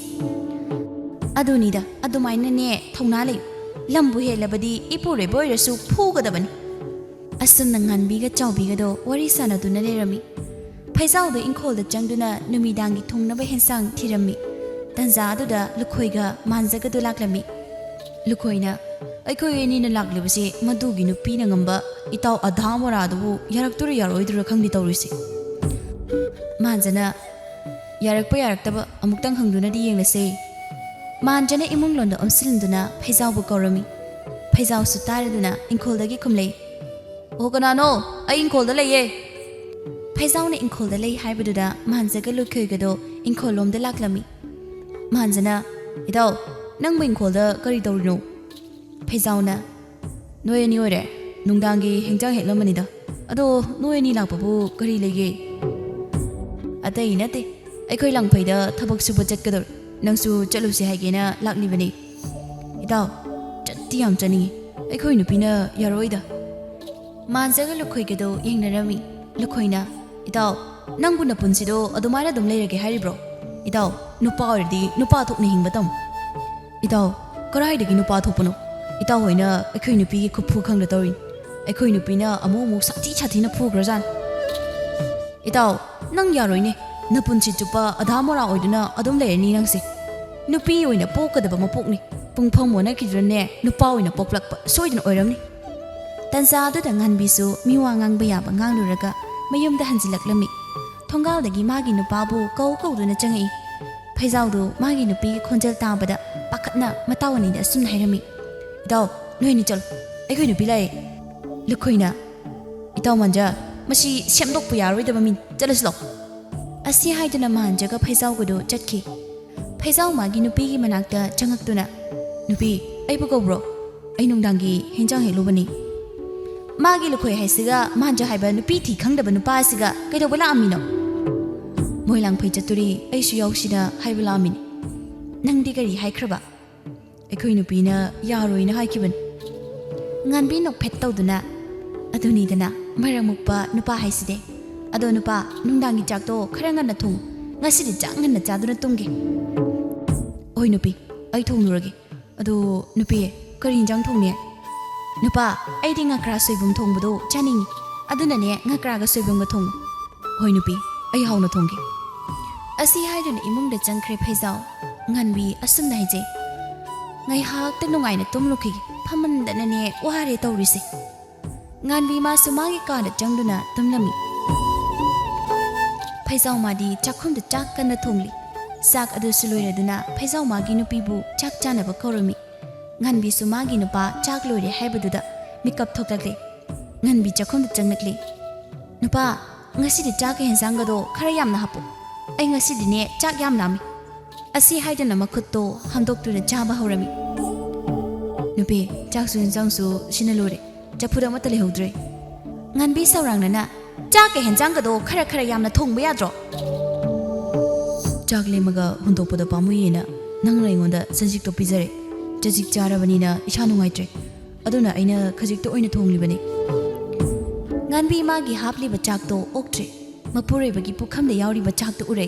"ꯑꯗꯨꯅꯤꯗ, ꯑꯗꯨꯃꯥꯏꯅꯅꯦ ꯊꯧꯅꯥ ꯂꯩꯌꯨ꯫ ꯂꯝꯕꯨ ꯍꯦꯜꯂꯕꯗꯤ ꯏꯄꯨꯔꯣꯏꯕ ꯑꯣꯏꯔꯁꯨ ꯐꯨꯒꯗꯕꯅꯤ꯫" ꯑꯁꯨꯝꯅ ꯉꯥꯟꯕꯤꯒ ꯆꯥꯎꯕꯤꯒꯗꯣ ꯋꯥꯔꯤ ꯁꯥꯟꯅꯗꯨꯅ ꯂꯩꯔꯝꯃꯤ꯫ ꯐꯩꯖꯥꯎꯗꯣ ꯏꯪꯈꯣꯜꯗ ꯆꯪꯗꯨꯅ ꯅꯨꯃꯤꯗꯥꯡꯒꯤ ꯊꯣꯡꯅꯕ ꯍꯦꯟꯁꯥꯡ ꯊꯤꯔꯝꯃꯤ꯫ ꯇꯟꯖꯥ ꯑꯗꯨꯗ ꯂꯨꯈꯣꯏꯒ ꯃꯥꯟꯖꯒꯗꯨ ꯂꯥꯛꯂꯝꯃꯤ꯫ ꯂꯨꯈꯣꯏꯅ, "ꯑꯩꯈꯣꯏ ꯑꯅꯤꯅ ꯂꯥꯛꯂꯤꯕꯁꯤ ꯃꯗꯨꯒꯤ ꯅꯨꯄꯤꯅ ꯉꯝꯕ ꯏꯇꯥꯎ ꯑꯙꯥ ꯃꯣꯔꯥꯗꯨꯕꯨ ꯌꯥꯔꯛꯇꯣꯏꯔꯥ ꯌꯥꯔꯣꯏꯗꯣꯏꯔꯥ ꯈꯪꯗꯦ ꯇꯧꯔꯤꯁꯦ꯫" ꯃꯥꯟꯖꯅ, "ꯌꯥꯔꯛꯄ ꯌꯥꯔꯛꯇꯕ ꯑꯃꯨꯛꯇꯪ ꯍꯪꯗꯨꯅꯗꯤ ꯌꯦꯡꯂꯁꯦ꯫" ꯃꯥꯟꯖꯅ ꯏꯃꯨꯡ ꯂꯣꯝꯗ ꯑꯣꯟꯁꯤꯟꯗꯨꯅ ꯐꯩꯖꯥꯎꯕꯨ ꯀꯧꯔꯝꯃꯤ꯫ ꯐꯩꯖꯥꯎꯁꯨ ꯇꯥꯔꯗꯨꯅ ꯏꯪꯈꯣꯜꯗꯒꯤ ꯈꯨꯝꯂꯛꯏ꯫ "ꯑꯣ, ꯀꯅꯥꯅꯣ? ꯑꯩ ꯏꯪꯈꯣꯜꯗ ꯂꯩꯌꯦ꯫" ꯐꯩꯖꯥꯎꯅ ꯏꯪꯈꯣꯜꯗ ꯂꯩ ꯍꯥꯏꯕꯗꯨꯗ ꯃꯥꯟꯖꯒ ꯂꯨꯈꯣꯏꯒꯗꯣ ꯏꯪꯈꯣꯜꯂꯣꯝꯗ ꯂꯥꯛꯂꯝꯃꯤ꯫ ꯃꯥꯟꯖꯅ, "ꯏꯇꯥꯎ, ꯅꯪꯕꯨ ꯏꯪꯈꯣꯜꯗ ꯀꯔꯤ ꯇꯧꯔꯤꯅꯣ?" ꯐꯩꯖꯥꯎꯅ, "ꯅꯣꯏ ꯑꯅꯤ ꯑꯣꯏꯔꯦ꯫ ꯅꯨꯡꯗꯥꯡꯒꯤ ꯍꯦꯟꯖꯥꯡ ꯍꯦꯛꯂꯝꯕꯅꯤꯗ꯫ ꯑꯗꯣ ꯅꯣꯏ ꯑꯅꯤ ꯂꯥꯛꯄꯕꯨ ꯀꯔꯤ ꯂꯩꯒꯦ?" "ꯑꯇꯩ ꯅꯠꯇꯦ, ꯑꯩꯈꯣꯏ ꯂꯪꯐꯩꯗ ꯊꯕꯛ ꯁꯨꯕ ꯆꯠꯀꯗꯧꯔꯦ꯫ ꯅꯪꯁꯨ ꯆꯠꯂꯨꯁꯦ ꯍꯥꯏꯒꯦꯅ ꯂꯥꯛꯂꯤꯕꯅꯤ꯫" "ꯏꯇꯥꯎ, ꯆꯠꯇꯤ ꯌꯥꯝ ꯆꯠꯅꯤꯡꯉꯤ꯫ ꯑꯩꯈꯣꯏ ꯅꯨꯄꯤꯅ ꯌꯥꯔꯣꯏꯗ꯫" ꯃꯥꯟꯖꯒ ꯂꯨꯈꯣꯏꯒꯗꯣ ꯌꯦꯡꯅꯔꯝꯃꯤ꯫ ꯂꯨꯈꯣꯏꯅ, "ꯏꯇꯥꯎ, ꯅꯪꯕꯨ ꯅꯄꯨꯟꯁꯤꯗꯣ ꯑꯗꯨꯃꯥꯏꯅ ꯑꯗꯨꯝ ꯂꯩꯔꯒꯦ ꯍꯥꯏꯔꯤꯕ꯭ꯔꯣ? ꯏꯇꯥꯎ, ꯅꯨꯄꯥ ꯑꯣꯏꯔꯗꯤ ꯅꯨꯄꯥ ꯊꯣꯛꯅ ꯍꯤꯡꯕ ꯇꯝꯃꯨ꯫ ꯏꯇꯥꯎ, ꯀꯗꯥꯏꯗꯒꯤ ꯅꯨꯄꯥ ꯊꯣꯛꯄꯅꯣ? ꯏꯇꯥꯎ ꯍꯣꯏꯅ ꯑꯩꯈꯣꯏ ꯅꯨꯄꯤꯒꯤ ꯈꯨꯐꯨ ꯈꯪꯗ ꯇꯧꯔꯤꯅꯤ꯫ ꯑꯩꯈꯣꯏ ꯅꯨꯄꯤꯅ ꯑꯃꯨꯛ ꯑꯃꯨꯛ ꯁꯥꯊꯤ ꯁꯥꯊꯤꯅ ꯐꯨꯈ꯭ꯔꯖꯥꯠꯅꯤ꯫ ꯏꯇꯥꯎ, ꯅꯪ ꯌꯥꯔꯣꯏꯅꯦ꯫ ꯅꯄꯨꯟꯁꯤ ꯆꯨꯞꯄ ꯑꯙꯥ ꯃꯣꯔꯥ ꯑꯣꯏꯗꯨꯅ ꯑꯗꯨꯝ ꯂꯩꯔꯅꯤ ꯅꯪꯁꯦ꯫ ꯅꯨꯄꯤ ꯑꯣꯏꯅ ꯄꯣꯛꯀꯗꯕ ꯃꯄꯣꯛꯅꯤ꯫ ꯄꯨꯡꯐꯝ ꯑꯣꯟꯅꯈꯤꯗꯨꯅꯅꯦ ꯅꯨꯄꯥ ꯑꯣꯏꯅ ꯄꯣꯛꯂꯛꯄ ꯁꯣꯏꯗꯅ ꯑꯣꯏꯔꯝꯅꯤ꯫" ꯇꯟꯖꯥ ꯑꯗꯨꯗ ꯉꯥꯟꯕꯤꯁꯨ ꯃꯤꯋꯥ ꯉꯥꯡꯕ ꯌꯥꯕ ꯉꯥꯡꯂꯨꯔꯒ ꯃꯌꯨꯝꯗ ꯍꯟꯖꯤꯜꯂꯛꯂꯝꯃꯤ꯫ ꯊꯣꯡꯒꯥꯜꯗꯒꯤ ꯃꯥꯒꯤ ꯅꯨꯄꯥꯕꯨ ꯀꯧ ꯀꯧꯗꯨꯅ ꯆꯪꯉꯛꯏ꯫ ꯐꯩꯖꯥꯎꯗꯨ ꯃꯥꯒꯤ ꯅꯨꯄꯤꯒꯤ ꯈꯣꯟꯖꯦꯜ ꯇꯥꯕꯗ ꯄꯥꯈꯠꯅ ꯃꯇꯥꯎ ꯑꯅꯤꯗ ꯑꯁꯨꯝꯅ ꯍꯥꯏꯔꯝꯃꯤ, "ꯏꯇꯥꯎ, ꯅꯣꯏ ꯑꯅꯤ ꯆꯠꯂꯨ, ꯑꯩꯈꯣꯏ ꯅꯨꯄꯤ ꯂꯥꯛꯑꯦ꯫" ꯂꯨꯈꯣꯏꯅ, "ꯏꯇꯥꯎ ꯃꯥꯟꯖ, ꯃꯁꯤ ꯁꯦꯝꯗꯣꯛꯄ ꯌꯥꯔꯣꯏꯗꯕ ꯃꯤ, ꯆꯠꯂꯁꯤ ꯂꯥꯎ꯫" ꯑꯁꯤ ꯍꯥꯏꯗꯨꯅ ꯃꯥꯟꯖꯒ ꯐꯩꯖꯥꯎꯒꯗꯨ ꯆꯠꯈꯤ꯫ ꯐꯩꯖꯥꯎ ꯃꯥꯒꯤ ꯅꯨꯄꯤꯒꯤ ꯃꯅꯥꯛꯇ ꯆꯪꯉꯛꯇꯨꯅ, "ꯅꯨꯄꯤ, ꯑꯩꯕꯨ ꯀꯧꯕ꯭ꯔꯣ? ꯑꯩ ꯅꯨꯡꯗꯥꯡꯒꯤ ꯍꯦꯟꯖꯥꯡ ꯍꯦꯛꯂꯨꯕꯅꯤ꯫" ꯃꯥꯒꯤ ꯂꯨꯈꯣꯏ ꯍꯥꯏꯁꯤꯒ ꯃꯥꯟꯖ ꯍꯥꯏꯕ ꯅꯨꯄꯤ ꯊꯤ ꯈꯪꯗꯕ ꯅꯨꯄꯥ ꯑꯁꯤꯒ ꯀꯩꯗꯧꯕ ꯂꯥꯛꯑꯝꯃꯤꯅꯣ? "ꯃꯣꯏꯔꯥꯡꯐꯩ ꯆꯠꯇꯣꯔꯤ, ꯑꯩꯁꯨ ꯌꯥꯎꯁꯤꯅ ꯍꯥꯏꯕ ꯂꯥꯛꯑꯝꯃꯤꯅꯤ꯫" "ꯅꯪꯗꯤ ꯀꯔꯤ ꯍꯥꯏꯈ꯭ꯔꯕ?" "ꯑꯩꯈꯣꯏ ꯅꯨꯄꯤꯅ ꯌꯥꯔꯣꯏꯅ ꯍꯥꯏꯈꯤꯕꯅꯤ꯫" ꯉꯥꯟꯕꯤ ꯅꯣꯛꯐꯦꯠ ꯇꯧꯗꯨꯅ, "ꯑꯗꯨꯅꯤꯗꯅ ꯃꯔꯝ ꯃꯣꯛꯄ ꯅꯨꯄꯥ ꯍꯥꯏꯁꯤꯗꯤ꯫ ꯑꯗꯣ ꯅꯨꯄꯥ, ꯅꯨꯡꯗꯥꯡꯒꯤ ꯆꯥꯛꯇꯣ ꯈꯔ ꯉꯟꯅ ꯊꯣꯡꯉꯨ꯫ ꯉꯁꯤꯗꯤ ꯆꯥꯛ ꯉꯟꯅ ꯆꯥꯗꯨꯅ ꯇꯨꯝꯒꯦ꯫" "ꯍꯣꯏ ꯅꯨꯄꯤ, ꯑꯩ ꯊꯣꯡꯂꯨꯔꯒꯦ꯫ ꯑꯗꯣ ꯅꯨꯄꯤ, ꯀꯔꯤ ꯏꯟꯖꯥꯡ ꯊꯣꯡꯅꯤ?" "ꯅꯨꯄꯥ, ꯑꯩꯗꯤ ꯉꯀ꯭ꯔꯥ ꯁꯣꯏꯕꯨꯝ ꯊꯣꯡꯕꯗꯣ ꯆꯥꯅꯤꯡꯉꯤ꯫ ꯑꯗꯨꯅꯅꯦ ꯉꯀ꯭ꯔꯥꯒ ꯁꯣꯏꯕꯨꯝꯒ ꯊꯣꯡꯉꯨ꯫" "ꯍꯣꯏ ꯅꯨꯄꯤ, ꯑꯩ ꯍꯥꯎꯅ ꯊꯣꯡꯒꯦ꯫" ꯑꯁꯤ ꯍꯥꯏꯗꯨꯅ ꯏꯃꯨꯡꯗ ꯆꯪꯈ꯭ꯔꯦ ꯐꯩꯖꯥꯎ꯫ ꯉꯥꯟꯕꯤ ꯑꯁꯨꯝꯅ ꯍꯥꯏꯖꯩ, "ꯉꯥꯏꯍꯥꯛꯇ ꯅꯨꯡꯉꯥꯏꯅ ꯇꯨꯝꯂꯨꯈꯤꯒꯦ꯫ ꯐꯝꯃꯟꯗꯅꯅꯦ ꯋꯥꯔꯦ ꯇꯧꯔꯤꯁꯦ꯫" ꯉꯥꯟꯕꯤ ꯃꯥꯁꯨ ꯃꯥꯒꯤ ꯀꯥꯗ ꯆꯪꯗꯨꯅ ꯇꯨꯝꯂꯝꯃꯤ꯫ ꯐꯩꯖꯥꯎ ꯃꯥꯗꯤ ꯆꯥꯛꯈꯨꯝꯗ ꯆꯥꯛ ꯀꯟꯅ ꯊꯣꯡꯂꯤ꯫ ꯆꯥꯛ ꯑꯗꯨꯁꯨ ꯂꯣꯏꯔꯗꯨꯅ ꯐꯩꯖꯥꯎ ꯃꯥꯒꯤ ꯅꯨꯄꯤꯕꯨ ꯆꯥꯛ ꯆꯥꯅꯕ ꯀꯧꯔꯝꯃꯤ꯫ ꯉꯥꯟꯕꯤꯁꯨ ꯃꯥꯒꯤ ꯅꯨꯄꯥ ꯆꯥꯛ ꯂꯣꯏꯔꯦ ꯍꯥꯏꯕꯗꯨꯗ ꯃꯤꯀꯞ ꯊꯣꯛꯂꯛꯂꯦ꯫ ꯉꯥꯟꯕꯤ ꯆꯥꯛꯈꯨꯝꯗ ꯆꯪꯂꯛꯂꯦ꯫ "ꯅꯨꯄꯥ, ꯉꯁꯤꯗꯤ ꯆꯥꯛꯀ ꯍꯦꯟꯖꯥꯡꯒꯗꯣ ꯈꯔ ꯌꯥꯝꯅ ꯍꯥꯞꯄꯨ꯫ ꯑꯩ ꯉꯁꯤꯗꯤꯅꯦ ꯆꯥꯛ ꯌꯥꯝ ꯂꯥꯝꯃꯤ꯫" ꯑꯁꯤ ꯍꯥꯏꯗꯨꯅ ꯃꯈꯨꯠꯇꯣ ꯍꯥꯝꯗꯣꯛꯇꯨꯅ ꯆꯥꯕ ꯍꯧꯔꯝꯃꯤ꯫ "ꯅꯨꯄꯤ, ꯆꯥꯛꯁꯨ ꯍꯦꯟꯖꯥꯡꯁꯨ ꯁꯤꯅ ꯂꯣꯏꯔꯦ꯫ ꯆꯐꯨꯗ ꯑꯃꯠꯇ ꯂꯩꯍꯧꯗ꯭ꯔꯦ꯫" ꯉꯥꯟꯕꯤ ꯁꯧꯔꯥꯡꯅꯅ, "ꯆꯥꯛꯀ ꯍꯦꯟꯖꯥꯡꯒꯗꯣ ꯈꯔ ꯈꯔ ꯌꯥꯝꯅ ꯊꯣꯡꯕ ꯌꯥꯗ꯭ꯔꯣ?" "ꯆꯥꯛ ꯂꯦꯝꯃꯒ ꯍꯨꯟꯗꯣꯛꯄꯗꯣ ꯄꯥꯝꯃꯨꯏꯌꯦꯅ ꯅꯪꯅ ꯑꯩꯉꯣꯟꯗ ꯆꯖꯤꯛꯇꯣ ꯄꯤꯖꯔꯦ꯫ ꯆꯖꯤꯛ ꯆꯥꯔꯕꯅꯤꯅ ꯏꯁꯥ ꯅꯨꯡꯉꯥꯏꯇ꯭ꯔꯦ꯫ ꯑꯗꯨꯅ ꯑꯩꯅ ꯈꯖꯤꯛꯇ ꯑꯣꯏꯅ ꯊꯣꯡꯂꯤꯕꯅꯤ꯫" ꯉꯥꯟꯕꯤ ꯃꯥꯒꯤ ꯍꯥꯞꯂꯤꯕ ꯆꯥꯛꯇꯣ ꯑꯣꯛꯇ꯭ꯔꯦ꯫ ꯃꯄꯨꯔꯣꯏꯕꯒꯤ ꯄꯨꯈꯝꯗ ꯌꯥꯎꯔꯤꯕ ꯆꯥꯛꯇꯨ ꯎꯔꯦ꯫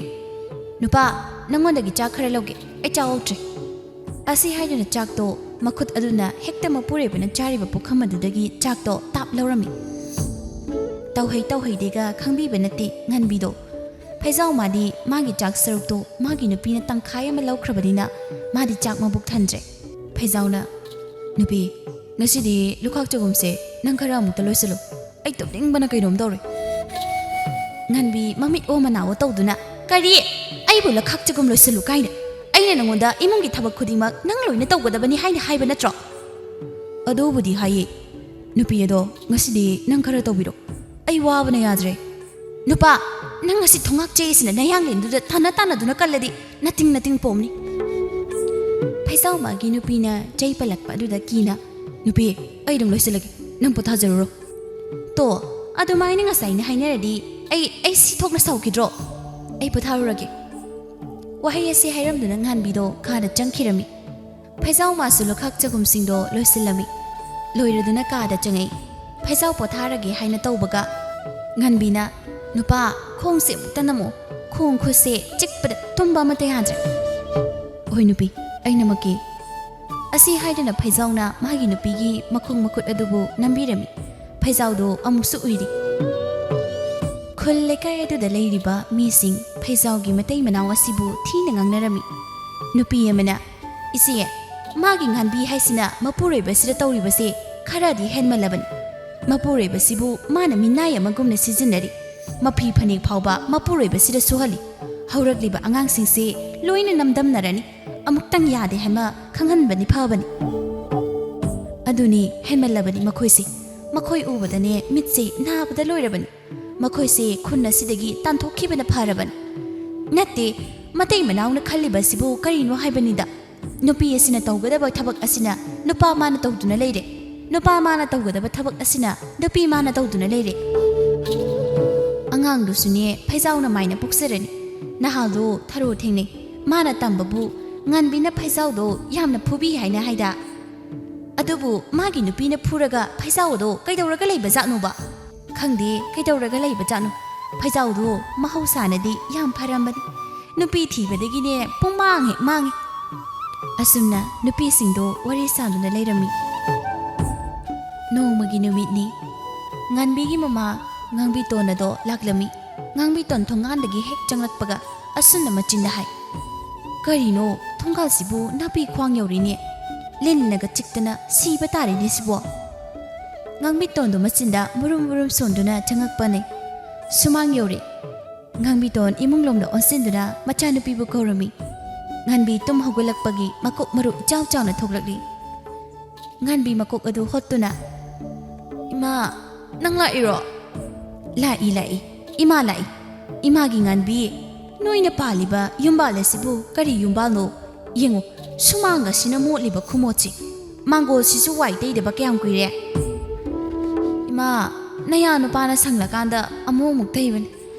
"ꯅꯨꯄꯥ, ꯅꯪꯉꯣꯟꯗꯒꯤ ꯆꯥꯛ ꯈꯔ ꯂꯧꯒꯦ, ꯑꯩ ꯆꯥꯛ ꯑꯣꯛꯇ꯭ꯔꯦ"꯫ ꯑꯁꯤ ꯍꯥꯏꯗꯨꯅ ꯆꯥꯛꯇꯣ ꯃꯈꯨꯠ ꯑꯗꯨꯅ ꯍꯦꯛꯇ ꯃꯄꯨꯔꯣꯏꯕꯅ ꯆꯥꯔꯤꯕ ꯄꯨꯈꯝ ꯑꯗꯨꯗꯒꯤ ꯆꯥꯛꯇꯣ ꯇꯥꯞ ꯂꯧꯔꯝꯃꯤ꯫ ꯇꯧꯍꯩ ꯇꯧꯍꯩꯗꯦꯒ ꯈꯪꯕꯤꯕ ꯅꯠꯇꯦ ꯉꯥꯟꯕꯤꯗꯣ꯫ ꯐꯩꯖꯥꯎ ꯃꯥꯗꯤ ꯃꯥꯒꯤ ꯆꯥꯛ ꯁꯔꯨꯛꯇꯣ ꯃꯥꯒꯤ ꯅꯨꯄꯤꯅ ꯇꯪꯈꯥꯏ ꯑꯃ ꯂꯧꯈ꯭ꯔꯕꯅꯤꯅ ꯃꯥꯗꯤ ꯆꯥꯛ ꯃꯕꯨꯛ ꯊꯟꯗ꯭ꯔꯦ꯫ ꯐꯩꯖꯥꯎꯅ, "ꯅꯨꯄꯤ, ꯉꯁꯤꯗꯤ ꯂꯨꯈꯥꯛ ꯆꯒꯨꯝꯁꯦ ꯅꯪ ꯈꯔ ꯑꯃꯨꯛꯇ ꯂꯣꯏꯁꯤꯜꯂꯨ꯫ ꯑꯩ ꯇꯨꯝꯅꯤꯡꯕꯅ ꯀꯩꯅꯣꯝ ꯇꯧꯔꯦ"꯫ ꯉꯥꯟꯕꯤ ꯃꯃꯤꯠ ꯑꯣ ꯃꯅꯥ ꯑꯣ ꯇꯧꯗꯨꯅ, "ꯀꯔꯤ? ꯑꯩꯕꯨ ꯂꯨꯈꯥꯛ ꯆꯒꯨꯝ ꯂꯣꯏꯁꯤꯜꯂꯨ ꯀꯥꯏꯅ? ꯑꯩꯅ ꯅꯉꯣꯟꯗ ꯏꯃꯨꯡꯒꯤ ꯊꯕꯛ ꯈꯨꯗꯤꯡꯃꯛ ꯅꯪ ꯂꯣꯏꯅ ꯇꯧꯒꯗꯕꯅꯤ ꯍꯥꯏꯅ ꯍꯥꯏꯕ ꯅꯠꯇ꯭ꯔꯣ?" "ꯑꯗꯨꯕꯨꯗꯤ ꯍꯥꯏꯌꯦ꯫ ꯅꯨꯄꯤ ꯑꯗꯣ, ꯉꯁꯤꯗꯤ ꯅꯪ ꯈꯔ ꯇꯧꯕꯤꯔꯣ꯫ ꯑꯩ ꯋꯥꯕꯅ ꯌꯥꯗ꯭ꯔꯦ"꯫ "ꯅꯨꯄꯥ, ꯅꯪ ꯉꯁꯤ ꯊꯣꯉꯥꯛ ꯆꯦꯁꯤꯅ ꯅꯌꯥꯡꯂꯦꯟꯗꯨꯗ ꯊꯥꯅ ꯇꯥꯟꯅꯗꯨꯅ ꯀꯜꯂꯗꯤ ꯅꯇꯤꯡ ꯅꯇꯤꯡ ꯄꯣꯝꯅꯤ"꯫ ꯐꯩꯖꯥꯎ ꯃꯥꯒꯤ ꯅꯨꯄꯤꯅ ꯆꯩ ꯄꯜꯂꯛꯄ ꯑꯗꯨꯗ ꯀꯤꯅ, "ꯅꯨꯄꯤ, ꯑꯩ ꯑꯗꯨꯝ ꯂꯣꯏꯁꯤꯜꯂꯒꯦ, ꯅꯪ ꯄꯣꯊꯥꯖꯔꯨꯔꯣ"꯫ "ꯇꯣ, ꯑꯗꯨꯃꯥꯏꯅ ꯉꯁꯥꯏꯅ ꯍꯥꯏꯅꯔꯗꯤ ꯑꯩ, ꯑꯩ ꯁꯤ ꯊꯣꯛꯅ ꯁꯥꯎꯈꯤꯗ꯭ꯔꯣ? ꯑꯩ ꯄꯣꯊꯥꯔꯨꯔꯒꯦ"꯫ ꯋꯥꯍꯩ ꯑꯁꯤ ꯍꯥꯏꯔꯝꯗꯨꯅ ꯉꯥꯟꯕꯤꯗꯣ ꯀꯥꯗ ꯆꯪꯈꯤꯔꯝꯃꯤ꯫ ꯐꯩꯖꯥꯎ ꯃꯥꯁꯨ ꯂꯨꯈꯥꯛ ꯆꯒꯨꯝꯁꯤꯡꯗꯣ ꯂꯣꯏꯁꯤꯜꯂꯝꯃꯤ꯫ ꯂꯣꯏꯔꯗꯨꯅ ꯀꯥꯗ ꯆꯪꯉꯛꯏ꯫ ꯐꯩꯖꯥꯎ ꯄꯣꯊꯥꯔꯒꯦ ꯍꯥꯏꯅ ꯇꯧꯕꯒ ꯉꯥꯟꯕꯤꯅ, "ꯅꯨꯄꯥ, ꯈꯣꯡꯁꯦ ꯑꯃꯨꯛꯇ ꯅꯝꯃꯣ, ꯈꯣꯡ ꯈꯨꯠꯁꯦ ꯆꯤꯛꯄꯗ ꯇꯨꯝꯕ ꯑꯃꯠꯇ ꯌꯥꯗ꯭ꯔꯦ"꯫ "ꯍꯣꯏ ꯅꯨꯄꯤ, ꯑꯩ ꯅꯝꯃꯛꯀꯦ"꯫ ꯑꯁꯤ ꯍꯥꯏꯗꯨꯅ ꯐꯩꯖꯥꯎꯅ ꯃꯥꯒꯤ ꯅꯨꯄꯤꯒꯤ ꯃꯈꯣꯡ ꯃꯈꯨꯠ ꯑꯗꯨꯕꯨ ꯅꯝꯕꯤꯔꯝꯃꯤ꯫ ꯐꯩꯖꯥꯎꯗꯣ ꯑꯃꯨꯛꯁꯨ ꯎꯏꯔꯤ꯫ ꯈꯨꯜ ꯂꯩꯀꯥꯏ ꯑꯗꯨꯗ ꯂꯩꯔꯤꯕ ꯃꯤꯁꯤꯡ ꯐꯩꯖꯥꯎꯒꯤ ꯃꯇꯩ ꯃꯅꯥꯎ ꯑꯁꯤꯕꯨ ꯊꯤꯅ ꯉꯥꯡꯅꯔꯝꯃꯤ꯫ ꯅꯨꯄꯤ ꯑꯃꯅ, "ꯏꯆꯦ, ꯃꯥꯒꯤ ꯉꯥꯟꯕꯤ ꯍꯥꯏꯁꯤꯅ ꯃꯄꯨꯔꯣꯏꯕꯁꯤꯗ ꯇꯧꯔꯤꯕꯁꯦ ꯈꯔꯗꯤ ꯍꯦꯟꯃꯜꯂꯕꯅꯤ꯫ ꯃꯄꯨꯔꯣꯏꯕꯁꯤꯕꯨ ꯃꯥꯅ ꯃꯤꯅꯥꯏ ꯑꯃꯒꯨꯝꯅ ꯁꯤꯖꯤꯟꯅꯔꯤ꯫ ꯃꯐꯤ ꯐꯅꯦꯛ ꯐꯥꯎꯕ ꯃꯄꯨꯔꯣꯏꯕꯁꯤꯗ ꯁꯨꯍꯜꯂꯤ꯫ ꯍꯧꯔꯛꯂꯤꯕ ꯑꯉꯥꯡꯁꯤꯡꯁꯦ ꯂꯣꯏꯅ ꯅꯝꯗꯝꯅꯔꯅꯤ꯫ ꯑꯃꯨꯛꯇꯪ ꯌꯥꯗꯦ ꯍꯥꯏꯕ ꯈꯪꯍꯟꯕꯅꯤ ꯐꯕꯅꯤ꯫ ꯑꯗꯨꯅꯤ, ꯍꯦꯟꯃꯜꯂꯕꯅꯤ ꯃꯈꯣꯏꯁꯦ꯫ ꯃꯈꯣꯏ ꯎꯕꯗꯅꯦ ꯃꯤꯠꯁꯦ ꯅꯥꯕꯗ ꯂꯣꯏꯔꯕꯅꯤ꯫ ꯃꯈꯣꯏꯁꯦ ꯈꯨꯟ ꯑꯁꯤꯗꯒꯤ ꯇꯥꯟꯊꯣꯛꯈꯤꯕꯅ ꯐꯔꯕꯅꯤ꯫ ꯅꯠꯇꯦ, ꯃꯇꯩ ꯃꯅꯥꯎꯅ ꯈꯜꯂꯤꯕ ꯑꯁꯤꯕꯨ ꯀꯔꯤꯅꯣ ꯍꯥꯏꯕꯅꯤꯗ? ꯅꯨꯄꯤ ꯑꯁꯤꯅ ꯇꯧꯒꯗꯕ ꯊꯕꯛ ꯑꯁꯤꯅ ꯅꯨꯄꯥ ꯃꯥꯅ ꯇꯧꯗꯨꯅ ꯂꯩꯔꯦ꯫ ꯅꯨꯄꯥ ꯃꯥꯅ ꯇꯧꯒꯗꯕ ꯊꯕꯛ ꯑꯁꯤꯅ ꯅꯨꯄꯤ ꯃꯥꯅ ꯇꯧꯗꯨꯅ ꯂꯩꯔꯦ꯫ ꯑꯉꯥꯡꯗꯨꯁꯨꯅꯦ ꯐꯩꯖꯥꯎꯅ ꯃꯥꯏꯅ ꯄꯣꯛꯆꯔꯅꯤ꯫ ꯅꯍꯥꯜꯗꯣ ꯊꯔꯣ ꯊꯦꯡꯅꯩ꯫ ꯃꯥꯅ ꯇꯝꯕꯕꯨ ꯉꯥꯟꯕꯤꯅ ꯐꯩꯖꯥꯎꯗꯣ ꯌꯥꯝꯅ ꯐꯨꯕꯤ ꯍꯥꯏꯅ ꯍꯥꯏꯗ꯫ ꯑꯗꯨꯕꯨ ꯃꯥꯒꯤ ꯅꯨꯄꯤꯅ ꯐꯨꯔꯒ ꯐꯩꯖꯥꯎ ꯑꯗꯣ ꯀꯩꯗꯧꯔꯒ ꯂꯩꯕ ꯖꯥꯠꯅꯣꯕ? ꯈꯪꯗꯦ ꯀꯩꯗꯧꯔꯒ ꯂꯩꯕꯖꯥꯠꯅꯣ꯫ ꯐꯩꯖꯥꯎꯗꯣ ꯃꯍꯧꯁꯥꯅꯗꯤ ꯌꯥꯝ ꯐꯔꯝꯕꯅꯤ꯫ ꯅꯨꯄꯤ ꯊꯤꯕꯗꯒꯤꯅꯦ ꯄꯨꯡꯃꯥꯡ ꯍꯦꯛ ꯃꯥꯡꯉꯤ꯫ ꯑꯁꯨꯝꯅ ꯅꯨꯄꯤꯁꯤꯡꯗꯣ ꯋꯥꯔꯤ ꯁꯥꯗꯨꯅ ꯂꯩꯔꯝꯃꯤ꯫ ꯅꯣꯡꯃꯒꯤ ꯅꯨꯃꯤꯠꯅꯤ꯫ ꯉꯥꯟꯕꯤꯒꯤ ꯃꯃꯥ ꯉꯥꯡꯕꯤꯇꯣꯟ ꯑꯗꯣ ꯂꯥꯛꯂꯝꯃꯤ꯫ ꯉꯥꯡꯕꯤꯇꯣꯟ ꯊꯣꯡꯒꯥꯟꯗꯒꯤ ꯍꯦꯛ ꯆꯪꯂꯛꯄꯒ ꯑꯁꯨꯝꯅ ꯃꯆꯤꯟꯗ ꯍꯥꯏ, "ꯀꯔꯤꯅꯣ, ꯊꯣꯡꯒꯥꯜꯁꯤꯕꯨ ꯅꯥꯄꯤ ꯈ꯭ꯋꯥꯡ ꯌꯧꯔꯤꯅꯦ꯫ ꯂꯤꯟꯅꯒ ꯆꯤꯛꯇꯅ ꯁꯤꯕ ꯇꯥꯔꯦꯅꯦ ꯁꯤꯕꯣ"꯫ ꯉꯥꯡꯕꯤꯇꯣꯟꯗꯣ ꯃꯆꯤꯟꯗ ꯃꯨꯔꯨꯝ ꯃꯨꯔꯨꯝ ꯁꯣꯟꯗꯨꯅ ꯆꯪꯉꯛꯄꯅꯤ꯫ ꯁꯨꯃꯥꯡ ꯌꯧꯔꯦ꯫ ꯉꯥꯡꯕꯤꯇꯣꯟ ꯏꯃꯨꯡ ꯂꯣꯝꯗ ꯑꯣꯟꯁꯤꯟꯗꯨꯅ ꯃꯆꯥꯅꯨꯄꯤꯕꯨ ꯀꯧꯔꯝꯃꯤ꯫ ꯉꯥꯟꯕꯤ ꯇꯨꯝ ꯍꯧꯒꯠꯂꯛꯄꯒꯤ ꯃꯀꯣꯛ ꯃꯔꯨ ꯏꯆꯥꯎ ꯆꯥꯎꯅ ꯊꯣꯛꯂꯛꯂꯤ꯫ ꯉꯥꯟꯕꯤ ꯃꯀꯣꯛ ꯑꯗꯨ ꯍꯣꯠꯇꯨꯅ, "ꯏꯃꯥ, ꯅꯪ ꯂꯥꯛꯏꯔꯣ?" "ꯂꯥꯛꯏ, ꯂꯥꯛꯏ꯫ ꯏꯃꯥ ꯂꯥꯛꯏ꯫ ꯏꯃꯥꯒꯤ ꯉꯥꯟꯕꯤ, ꯅꯣꯏꯅ ꯄꯥꯜꯂꯤꯕ ꯌꯨꯝꯕꯥꯜ ꯑꯁꯤꯕꯨ ꯀꯔꯤ ꯌꯨꯝꯕꯥꯜꯅꯣ? ꯌꯦꯡꯉꯨ, ꯁꯨꯃꯥꯡ ꯑꯁꯤꯅ ꯃꯣꯠꯂꯤꯕ ꯈꯨꯃꯣꯠꯁꯤ꯫ ꯃꯥꯡꯒꯣꯜꯁꯤꯁꯨ ꯋꯥꯏ ꯇꯩꯗꯕ ꯀꯌꯥꯝ ꯀꯨꯏꯔꯦ?" "ꯏꯃꯥ, ꯅꯌꯥ ꯅꯨꯄꯥꯅ ꯁꯪꯂꯀꯥꯟꯗ ꯑꯃꯨꯛ ꯑꯃꯨꯛ ꯇꯩꯕꯅꯤ꯫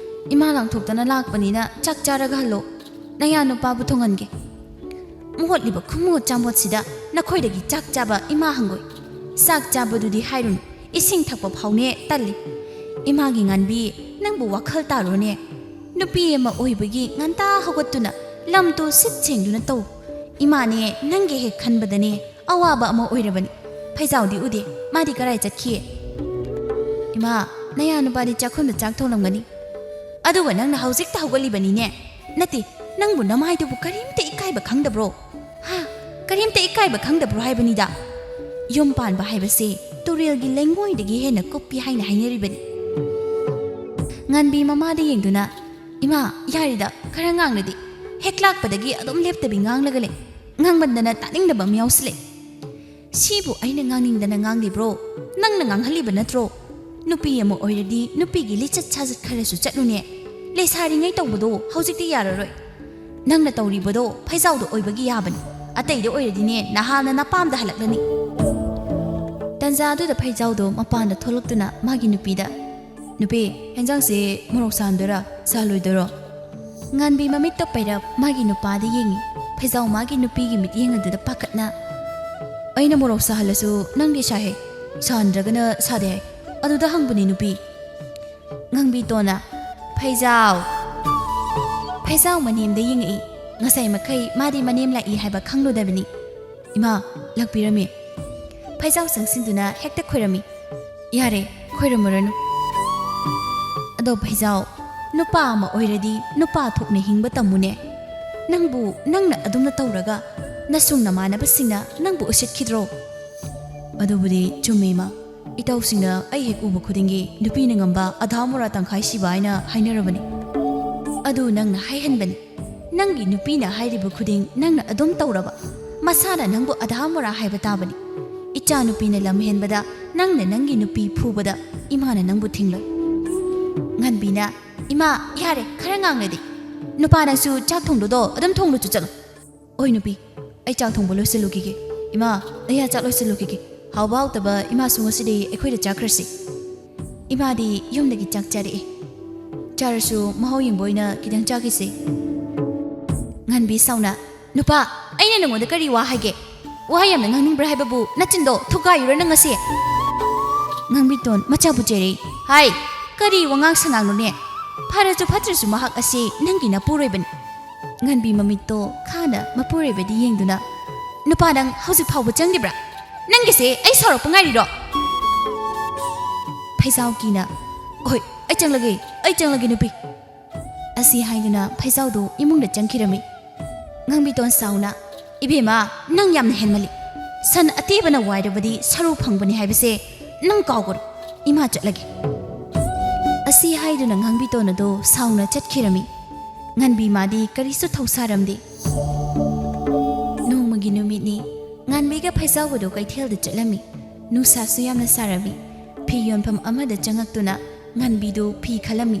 ꯏꯃꯥ ꯂꯥꯡꯊꯣꯛꯇꯅ ꯂꯥꯛꯄꯅꯤꯅ ꯆꯥꯛ ꯆꯥꯔꯒ ꯍꯜꯂꯣ꯫ ꯅꯌꯥ ꯅꯨꯄꯥꯕꯨ ꯊꯣꯡꯍꯟꯒꯦ꯫ ꯃꯣꯠꯂꯤꯕ ꯈꯨꯃꯣꯠ ꯆꯥꯃꯣꯠꯁꯤꯗ ꯅꯈꯣꯏꯗꯒꯤ ꯆꯥꯛ ꯆꯥꯕ ꯏꯃꯥ ꯍꯪꯒꯣꯏ꯫ ꯆꯥꯛ ꯆꯥꯕꯗꯨꯗꯤ ꯍꯥꯏꯔꯨꯅꯨ, ꯏꯁꯤꯡ ꯊꯛꯄ ꯐꯥꯎꯅꯦ ꯇꯜꯂꯤ꯫ ꯏꯃꯥꯒꯤ ꯉꯥꯟꯕꯤ, ꯅꯪꯕꯨ ꯋꯥꯈꯜ ꯇꯥꯔꯣꯅꯦ꯫ ꯅꯨꯄꯤ ꯑꯃ ꯑꯣꯏꯕꯒꯤ ꯉꯟꯇꯥ ꯍꯧꯒꯠꯇꯨꯅ ꯂꯝ ꯇꯨ ꯁꯤꯠ ꯁꯦꯡꯗꯨꯅ ꯇꯧ꯫ ꯏꯃꯥꯅꯦ ꯅꯪꯒꯤ ꯍꯦꯛ ꯈꯟꯕꯗꯅꯦ ꯑꯋꯥꯕ ꯑꯃ ꯑꯣꯏꯔꯕꯅꯤ꯫ ꯐꯩꯖꯥꯎꯗꯤ ꯎꯗꯦ, ꯃꯥꯗꯤ ꯀꯔꯥꯏ ꯆꯠꯈꯤ?" "ꯏꯃꯥ, ꯅꯌꯥ ꯅꯨꯄꯥꯗꯤ ꯆꯥꯛꯈꯨꯝꯗ ꯆꯥꯛ ꯊꯣꯡꯂꯝꯒꯅꯤ꯫ ꯑꯗꯨꯒ ꯅꯪꯅ ꯍꯧꯖꯤꯛꯇ ꯍꯧꯒꯠꯂꯤꯕꯅꯤꯅꯦ꯫ ꯅꯠꯇꯦ, ꯅꯪꯕꯨ ꯅꯃꯥꯏꯗꯨꯕꯨ ꯀꯔꯤꯝꯇ ꯏꯀꯥꯏꯕ ꯈꯪꯗꯕ꯭ꯔꯣ? ꯍꯥ? ꯀꯔꯤꯝꯇ ꯏꯀꯥꯏꯕ ꯈꯪꯗꯕ꯭ꯔꯣ ꯍꯥꯏꯕꯅꯤꯗ꯫ ꯌꯨꯝ ꯄꯥꯟꯕ ꯍꯥꯏꯕꯁꯦ ꯇꯨꯔꯦꯜꯒꯤ ꯂꯩꯉꯣꯏꯗꯒꯤ ꯍꯦꯟꯅ ꯀꯨꯞꯄꯤ ꯍꯥꯏꯅ ꯍꯥꯏꯅꯔꯤꯕꯅꯤ"꯫ ꯉꯥꯟꯕꯤ ꯃꯃꯥꯗ ꯌꯦꯡꯗꯨꯅ, "ꯏꯃꯥ, ꯌꯥꯔꯦꯗ, ꯈꯔ ꯉꯥꯡꯂꯗꯤ꯫ ꯍꯦꯛ ꯂꯥꯛꯄꯗꯒꯤ ꯑꯗꯨꯝ ꯂꯦꯞꯇꯕꯤ ꯉꯥꯡꯂꯒ ꯂꯩ꯫ ꯉꯥꯡꯃꯟꯗꯅ ꯇꯥꯅꯤꯡꯗꯕ ꯑꯃ ꯌꯥꯎꯁꯤꯜꯂꯛꯑꯦ꯫ ꯁꯤꯕꯨ ꯑꯩꯅ ꯉꯥꯡꯅꯤꯡꯗꯅ ꯉꯥꯡꯂꯤꯕ꯭ꯔꯣ? ꯅꯪꯅ ꯉꯥꯡꯍꯜꯂꯤꯕ ꯅꯠꯇ꯭ꯔꯣ? ꯅꯨꯄꯤ ꯑꯃ ꯑꯣꯏꯔꯗꯤ ꯅꯨꯄꯤꯒꯤ ꯂꯤꯆꯠ ꯁꯥꯖꯠ ꯈꯔꯁꯨ ꯆꯠꯂꯨꯅꯦ꯫ ꯂꯩꯁꯥꯔꯤꯉꯩ ꯇꯧꯕꯗꯣ ꯍꯧꯖꯤꯛꯇꯤ ꯌꯥꯔꯔꯣꯏ꯫ ꯅꯪꯅ ꯇꯧꯔꯤꯕꯗꯣ ꯐꯩꯖꯥꯎꯗ ꯑꯣꯏꯕꯒꯤ ꯌꯥꯕꯅꯤ꯫ ꯑꯇꯩꯗ ꯑꯣꯏꯔꯗꯤꯅꯦ ꯅꯍꯥꯟꯅ ꯅꯄꯥꯝꯗ ꯍꯜꯂꯛꯂꯅꯤ"꯫ ꯇꯟꯖꯥ ꯑꯗꯨꯗ ꯐꯩꯖꯥꯎꯗꯣ ꯃꯄꯥꯟꯗ ꯊꯣꯛꯂꯛꯇꯨꯅ ꯃꯥꯒꯤ ꯅꯨꯄꯤꯗ, "ꯅꯨꯄꯤ, ꯍꯦꯟꯖꯥꯡꯁꯦ ꯃꯣꯔꯣꯛ ꯁꯥꯍꯟꯗꯣꯏꯔꯥ, ꯁꯥꯍꯜꯂꯣꯏꯗꯣꯏꯔꯣ?" ꯉꯥꯟꯕꯤ ꯃꯃꯤꯠꯇꯣ ꯄꯩꯔꯞ ꯃꯥꯒꯤ ꯅꯨꯄꯥꯗ ꯌꯦꯡꯉꯤ꯫ ꯐꯩꯖꯥꯎ ꯃꯥꯒꯤ ꯅꯨꯄꯤꯒꯤ ꯃꯤꯠꯌꯦꯡ ꯑꯗꯨꯗ ꯄꯥꯈꯠꯅ, "ꯑꯩꯅ ꯃꯣꯔꯣꯛ ꯁꯥꯍꯜꯂꯁꯨ ꯅꯪꯗꯤ ꯁꯥꯏ ꯍꯥꯏ, ꯁꯥꯍꯟꯗ꯭ꯔꯒꯅ ꯁꯥꯗꯦ ꯍꯥꯏ꯫ ꯑꯗꯨꯗ ꯍꯪꯕꯅꯤ ꯅꯨꯄꯤ꯫ ꯉꯥꯡꯕꯤꯇꯣꯟꯅ, "ꯐꯩꯖꯥꯎ!" ꯐꯩꯖꯥꯎ ꯃꯅꯦꯝꯗ ꯌꯦꯡꯉꯛꯏ꯫ ꯉꯁꯥꯏ ꯃꯈꯩ ꯃꯥꯗꯤ ꯃꯅꯦꯝ ꯂꯥꯛꯏ ꯍꯥꯏꯕ ꯈꯪꯂꯨꯗꯕꯅꯤ꯫ "ꯏꯃꯥ, ꯂꯥꯛꯄꯤꯔꯝꯃꯤ꯫" ꯐꯩꯖꯥꯎ ꯆꯪꯁꯤꯟꯗꯨꯅ ꯍꯦꯛꯇ ꯈꯣꯏꯔꯝꯃꯤ꯫ "ꯌꯥꯔꯦ, ꯈꯣꯏꯔꯝꯃꯨꯔꯅꯨ꯫ ꯑꯗꯣ ꯐꯩꯖꯥꯎ, ꯅꯨꯄꯥ ꯑꯃ ꯑꯣꯏꯔꯗꯤ ꯅꯨꯄꯥ ꯊꯣꯛꯅ ꯍꯤꯡꯕ ꯇꯝꯃꯨꯅꯦ꯫ ꯅꯪꯕꯨ ꯅꯪꯅ ꯑꯗꯨꯝꯅ ꯇꯧꯔꯒ ꯅꯁꯨꯡ ꯅꯃꯥꯟꯅꯕꯁꯤꯡꯅ ꯅꯪꯕꯨ ꯎꯁꯤꯠꯈꯤꯗ꯭ꯔꯣ?" "ꯑꯗꯨꯕꯨꯗꯤ ꯆꯨꯝꯃꯤ, ꯏꯃꯥ꯫ ꯏꯇꯥꯎꯁꯤꯡꯅ ꯑꯩ ꯍꯦꯛ ꯎꯕ ꯈꯨꯗꯤꯡꯒꯤ ꯅꯨꯄꯤꯅ ꯉꯝꯕ ꯑꯙꯥ ꯃꯣꯔꯥ ꯇꯪꯈꯥꯏ ꯁꯤꯕ ꯍꯥꯏꯅ ꯍꯥꯏꯅꯔꯕꯅꯤ꯫ ꯑꯗꯨ ꯅꯪꯅ ꯍꯥꯏꯍꯟꯕꯅꯤ꯫ ꯅꯪꯒꯤ ꯅꯨꯄꯤꯅ ꯍꯥꯏꯔꯤꯕ ꯈꯨꯗꯤꯡ ꯅꯪꯅ ꯑꯗꯨꯝ ꯇꯧꯔꯕ꯫ ꯃꯁꯥꯅ ꯅꯪꯕꯨ ꯑꯙꯥ ꯃꯣꯔꯥ ꯍꯥꯏꯕ ꯇꯥꯕꯅꯤ꯫ ꯏꯆꯥ ꯅꯨꯄꯤꯅ ꯂꯝ ꯍꯦꯟꯕꯗ ꯅꯪꯅ ꯅꯪꯒꯤ ꯅꯨꯄꯤ ꯐꯨꯕꯗ ꯏꯃꯥꯅ ꯅꯪꯕꯨ ꯊꯤꯡꯂꯣꯏ꯫" ꯉꯟꯕꯤꯅ, "ꯏꯃꯥ, ꯌꯥꯔꯦ, ꯈꯔ ꯉꯥꯡꯅꯗꯦ꯫ ꯅꯨꯄꯥ ꯅꯪꯁꯨ ꯆꯥꯛ ꯊꯣꯡꯗꯣꯗꯣ ꯑꯗꯨꯝ ꯊꯣꯡꯂꯨꯆꯣ ꯆꯠꯂꯣ꯫" "ꯍꯣꯏ ꯅꯨꯄꯤ, ꯑꯩ ꯆꯥꯛ ꯊꯣꯡꯕ ꯂꯣꯏꯁꯤꯜꯂꯨꯈꯤꯒꯦ꯫ ꯏꯃꯥ, ꯑꯩꯌꯥ ꯆꯥꯛ ꯂꯣꯏꯁꯤꯜꯂꯨꯈꯤꯒꯦ꯫ ꯍꯥꯎꯕ ꯍꯥꯎꯇꯕ ꯏꯃꯥꯁꯨ ꯉꯁꯤꯗꯤ ꯑꯩꯈꯣꯏꯗ ꯆꯥꯈ꯭ꯔꯁꯤ꯫" ꯏꯃꯥꯗꯤ ꯌꯨꯝꯗꯒꯤ ꯆꯥꯛ ꯆꯥꯔꯛꯑꯦ꯫ ꯆꯥꯔꯁꯨ ꯃꯍꯥꯎ ꯌꯦꯡꯕ ꯑꯣꯏꯅ ꯈꯤꯇꯪ ꯆꯥꯈꯤꯁꯤ꯫ ꯉꯟꯕꯤ ꯁꯥꯎꯅ, "ꯅꯨꯄꯥ, ꯑꯩꯅ ꯅꯉꯣꯟꯗ ꯀꯔꯤ ꯋꯥ ꯍꯥꯏꯒꯦ? ꯋꯥ ꯌꯥꯝꯅ ꯉꯥꯡꯅꯤꯡꯕ꯭ꯔꯥ ꯍꯥꯏꯕꯕꯨ ꯅꯆꯤꯟꯗꯣ ꯊꯨꯒꯥꯏꯔꯨꯔ ꯅꯪ ꯉꯁꯤ?" ꯉꯥꯡꯕꯤꯇꯣꯟ ꯃꯆꯥꯕꯨ ꯆꯩꯔꯛꯏ꯫ "ꯍꯥꯏ, ꯀꯔꯤ ꯋꯥꯉꯥꯡ ꯁꯉꯥꯡꯅꯣꯅꯦ? ꯐꯔꯁꯨ ꯐꯠꯇ꯭ꯔꯁꯨ ꯃꯍꯥꯛ ꯑꯁꯤ ꯅꯪꯒꯤ ꯅꯄꯨꯔꯣꯏꯕꯅꯤ꯫" ꯉꯟꯕꯤ ꯃꯃꯤꯠꯇꯣ ꯈꯥꯅ ꯃꯄꯨꯔꯣꯏꯕꯗꯤ ꯌꯦꯡꯗꯨꯅ, "ꯅꯨꯄꯥ, ꯅꯪ ꯍꯧꯖꯤꯛ ꯐꯥꯎꯕ ꯆꯪꯗ꯭ꯔꯤꯕ꯭ꯔꯥ? ꯅꯪꯒꯤꯁꯦ ꯑꯩ ꯁꯥꯎꯔꯛꯄ ꯉꯥꯏꯔꯤꯔꯣ?" ꯐꯩꯖꯥꯎ ꯀꯤꯅ, "ꯍꯣꯏ, ꯑꯩ ꯆꯪꯂꯒꯦ, ꯑꯩ ꯆꯪꯂꯒꯦ ꯅꯨꯄꯤ꯫" ꯑꯁꯤ ꯍꯥꯏꯗꯨꯅ ꯐꯩꯖꯥꯎꯗꯨ ꯏꯃꯨꯡꯗ ꯆꯪꯈꯤꯔꯝꯃꯤ꯫ ꯉꯥꯡꯕꯤꯇꯣꯟ ꯁꯥꯎꯅ, "ꯏꯕꯦꯝꯃ, ꯅꯪ ꯌꯥꯝꯅ ꯍꯦꯟꯃꯜꯂꯤ꯫ ꯁꯟ ꯑꯇꯦꯕꯅ ꯋꯥꯏꯔꯕꯗꯤ ꯁꯔꯨ ꯐꯪꯕꯅꯤ ꯍꯥꯏꯕꯁꯦ ꯅꯪ ꯀꯥꯎꯒꯅꯨ꯫ ꯏꯃꯥ ꯆꯠꯂꯒꯦ꯫" ꯑꯁꯤ ꯍꯥꯏꯗꯨꯅ ꯉꯥꯡꯕꯤꯇꯣꯟ ꯑꯗꯨ ꯁꯥꯎꯅ ꯆꯠꯈꯤꯔꯝꯃꯤ꯫ ꯉꯟꯕꯤ ꯃꯥꯗꯤ ꯀꯔꯤꯁꯨ ꯊꯧꯁꯥꯔꯝꯗꯦ꯫ ꯅꯣꯡꯃꯒꯤ ꯅꯨꯃꯤꯠꯅꯤ꯫ ꯉꯟꯕꯤꯒ ꯐꯩꯖꯥꯎꯒꯗꯨ ꯀꯩꯊꯦꯜꯗ ꯆꯠꯂꯝꯃꯤ꯫ ꯅꯨꯡꯁꯥꯁꯨ ꯌꯥꯝꯅ ꯁꯥꯔꯝꯃꯤ꯫ ꯐꯤ ꯌꯣꯟꯐꯝ ꯑꯃꯗ ꯆꯪꯉꯛꯇꯨꯅ ꯉꯟꯕꯤꯗꯨ ꯐꯤ ꯈꯜꯂꯝꯃꯤ꯫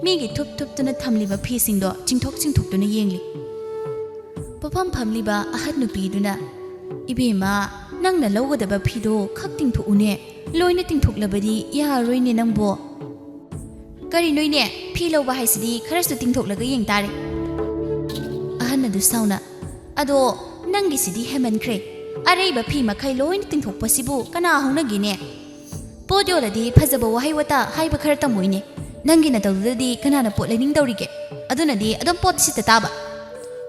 ꯃꯤꯒꯤ ꯊꯨꯞ ꯊꯨꯞꯇꯨꯅ ꯊꯝꯂꯤꯕ ꯐꯤꯁꯤꯡꯗꯣ ꯆꯤꯡꯊꯣꯛ ꯆꯤꯡꯊꯣꯛꯇꯨꯅ ꯌꯦꯡꯂꯤ꯫ ꯄꯣꯠꯐꯝ ꯐꯝꯂꯤꯕ ꯑꯍꯟ ꯅꯨꯄꯤꯗꯨꯅ, "ꯏꯕꯦꯝꯃ, ꯅꯪꯅ ꯂꯧꯒꯗꯕ ꯐꯤꯗꯣ ꯈꯛ ꯇꯤꯡꯊꯣꯛꯎꯅꯦ꯫ ꯂꯣꯏꯅ ꯇꯤꯡꯊꯣꯛꯂꯕꯗꯤ ꯌꯥꯔꯣꯏꯅꯦ ꯅꯪꯕꯣ꯫" "ꯀꯔꯤꯅꯣ ꯏꯅꯦ, ꯐꯤ ꯂꯧꯕ ꯍꯥꯏꯁꯤꯗꯤ ꯈꯔꯁꯨ ꯇꯤꯡꯊꯣꯛꯂꯒ ꯌꯦꯡ ꯇꯥꯔꯦ꯫" ꯑꯍꯟ ꯑꯗꯨ ꯁꯥꯎꯅ, "ꯑꯗꯣ ꯅꯪꯒꯤꯁꯤꯗꯤ ꯍꯦꯟꯃꯟꯈ꯭ꯔꯦ꯫ ꯑꯔꯩꯕ ꯐꯤ ꯃꯈꯩ ꯂꯣꯏꯅ ꯇꯤꯡꯊꯣꯛꯄꯁꯤꯕꯨ ꯀꯅꯥ ꯍꯧꯅꯒꯦꯅꯦ?" ꯄꯣꯠ ꯌꯣꯜꯂꯗꯤ ꯐꯖꯕ ꯋꯥꯍꯩ ꯋꯥꯇꯥ ꯍꯥꯏꯕ ꯈꯔ ꯇꯝꯃꯨꯏꯅꯦ꯫ ꯅꯪꯒꯤ ꯅꯇꯧꯗꯨꯗꯗꯤ ꯀꯅꯥꯅ ꯄꯣꯠ ꯂꯩꯅꯤꯡꯗꯧꯔꯤꯒꯦ? ꯑꯗꯨꯅꯗꯤ ꯑꯗꯨꯝ ꯄꯣꯠ ꯁꯤꯠꯇ ꯇꯥꯕ꯫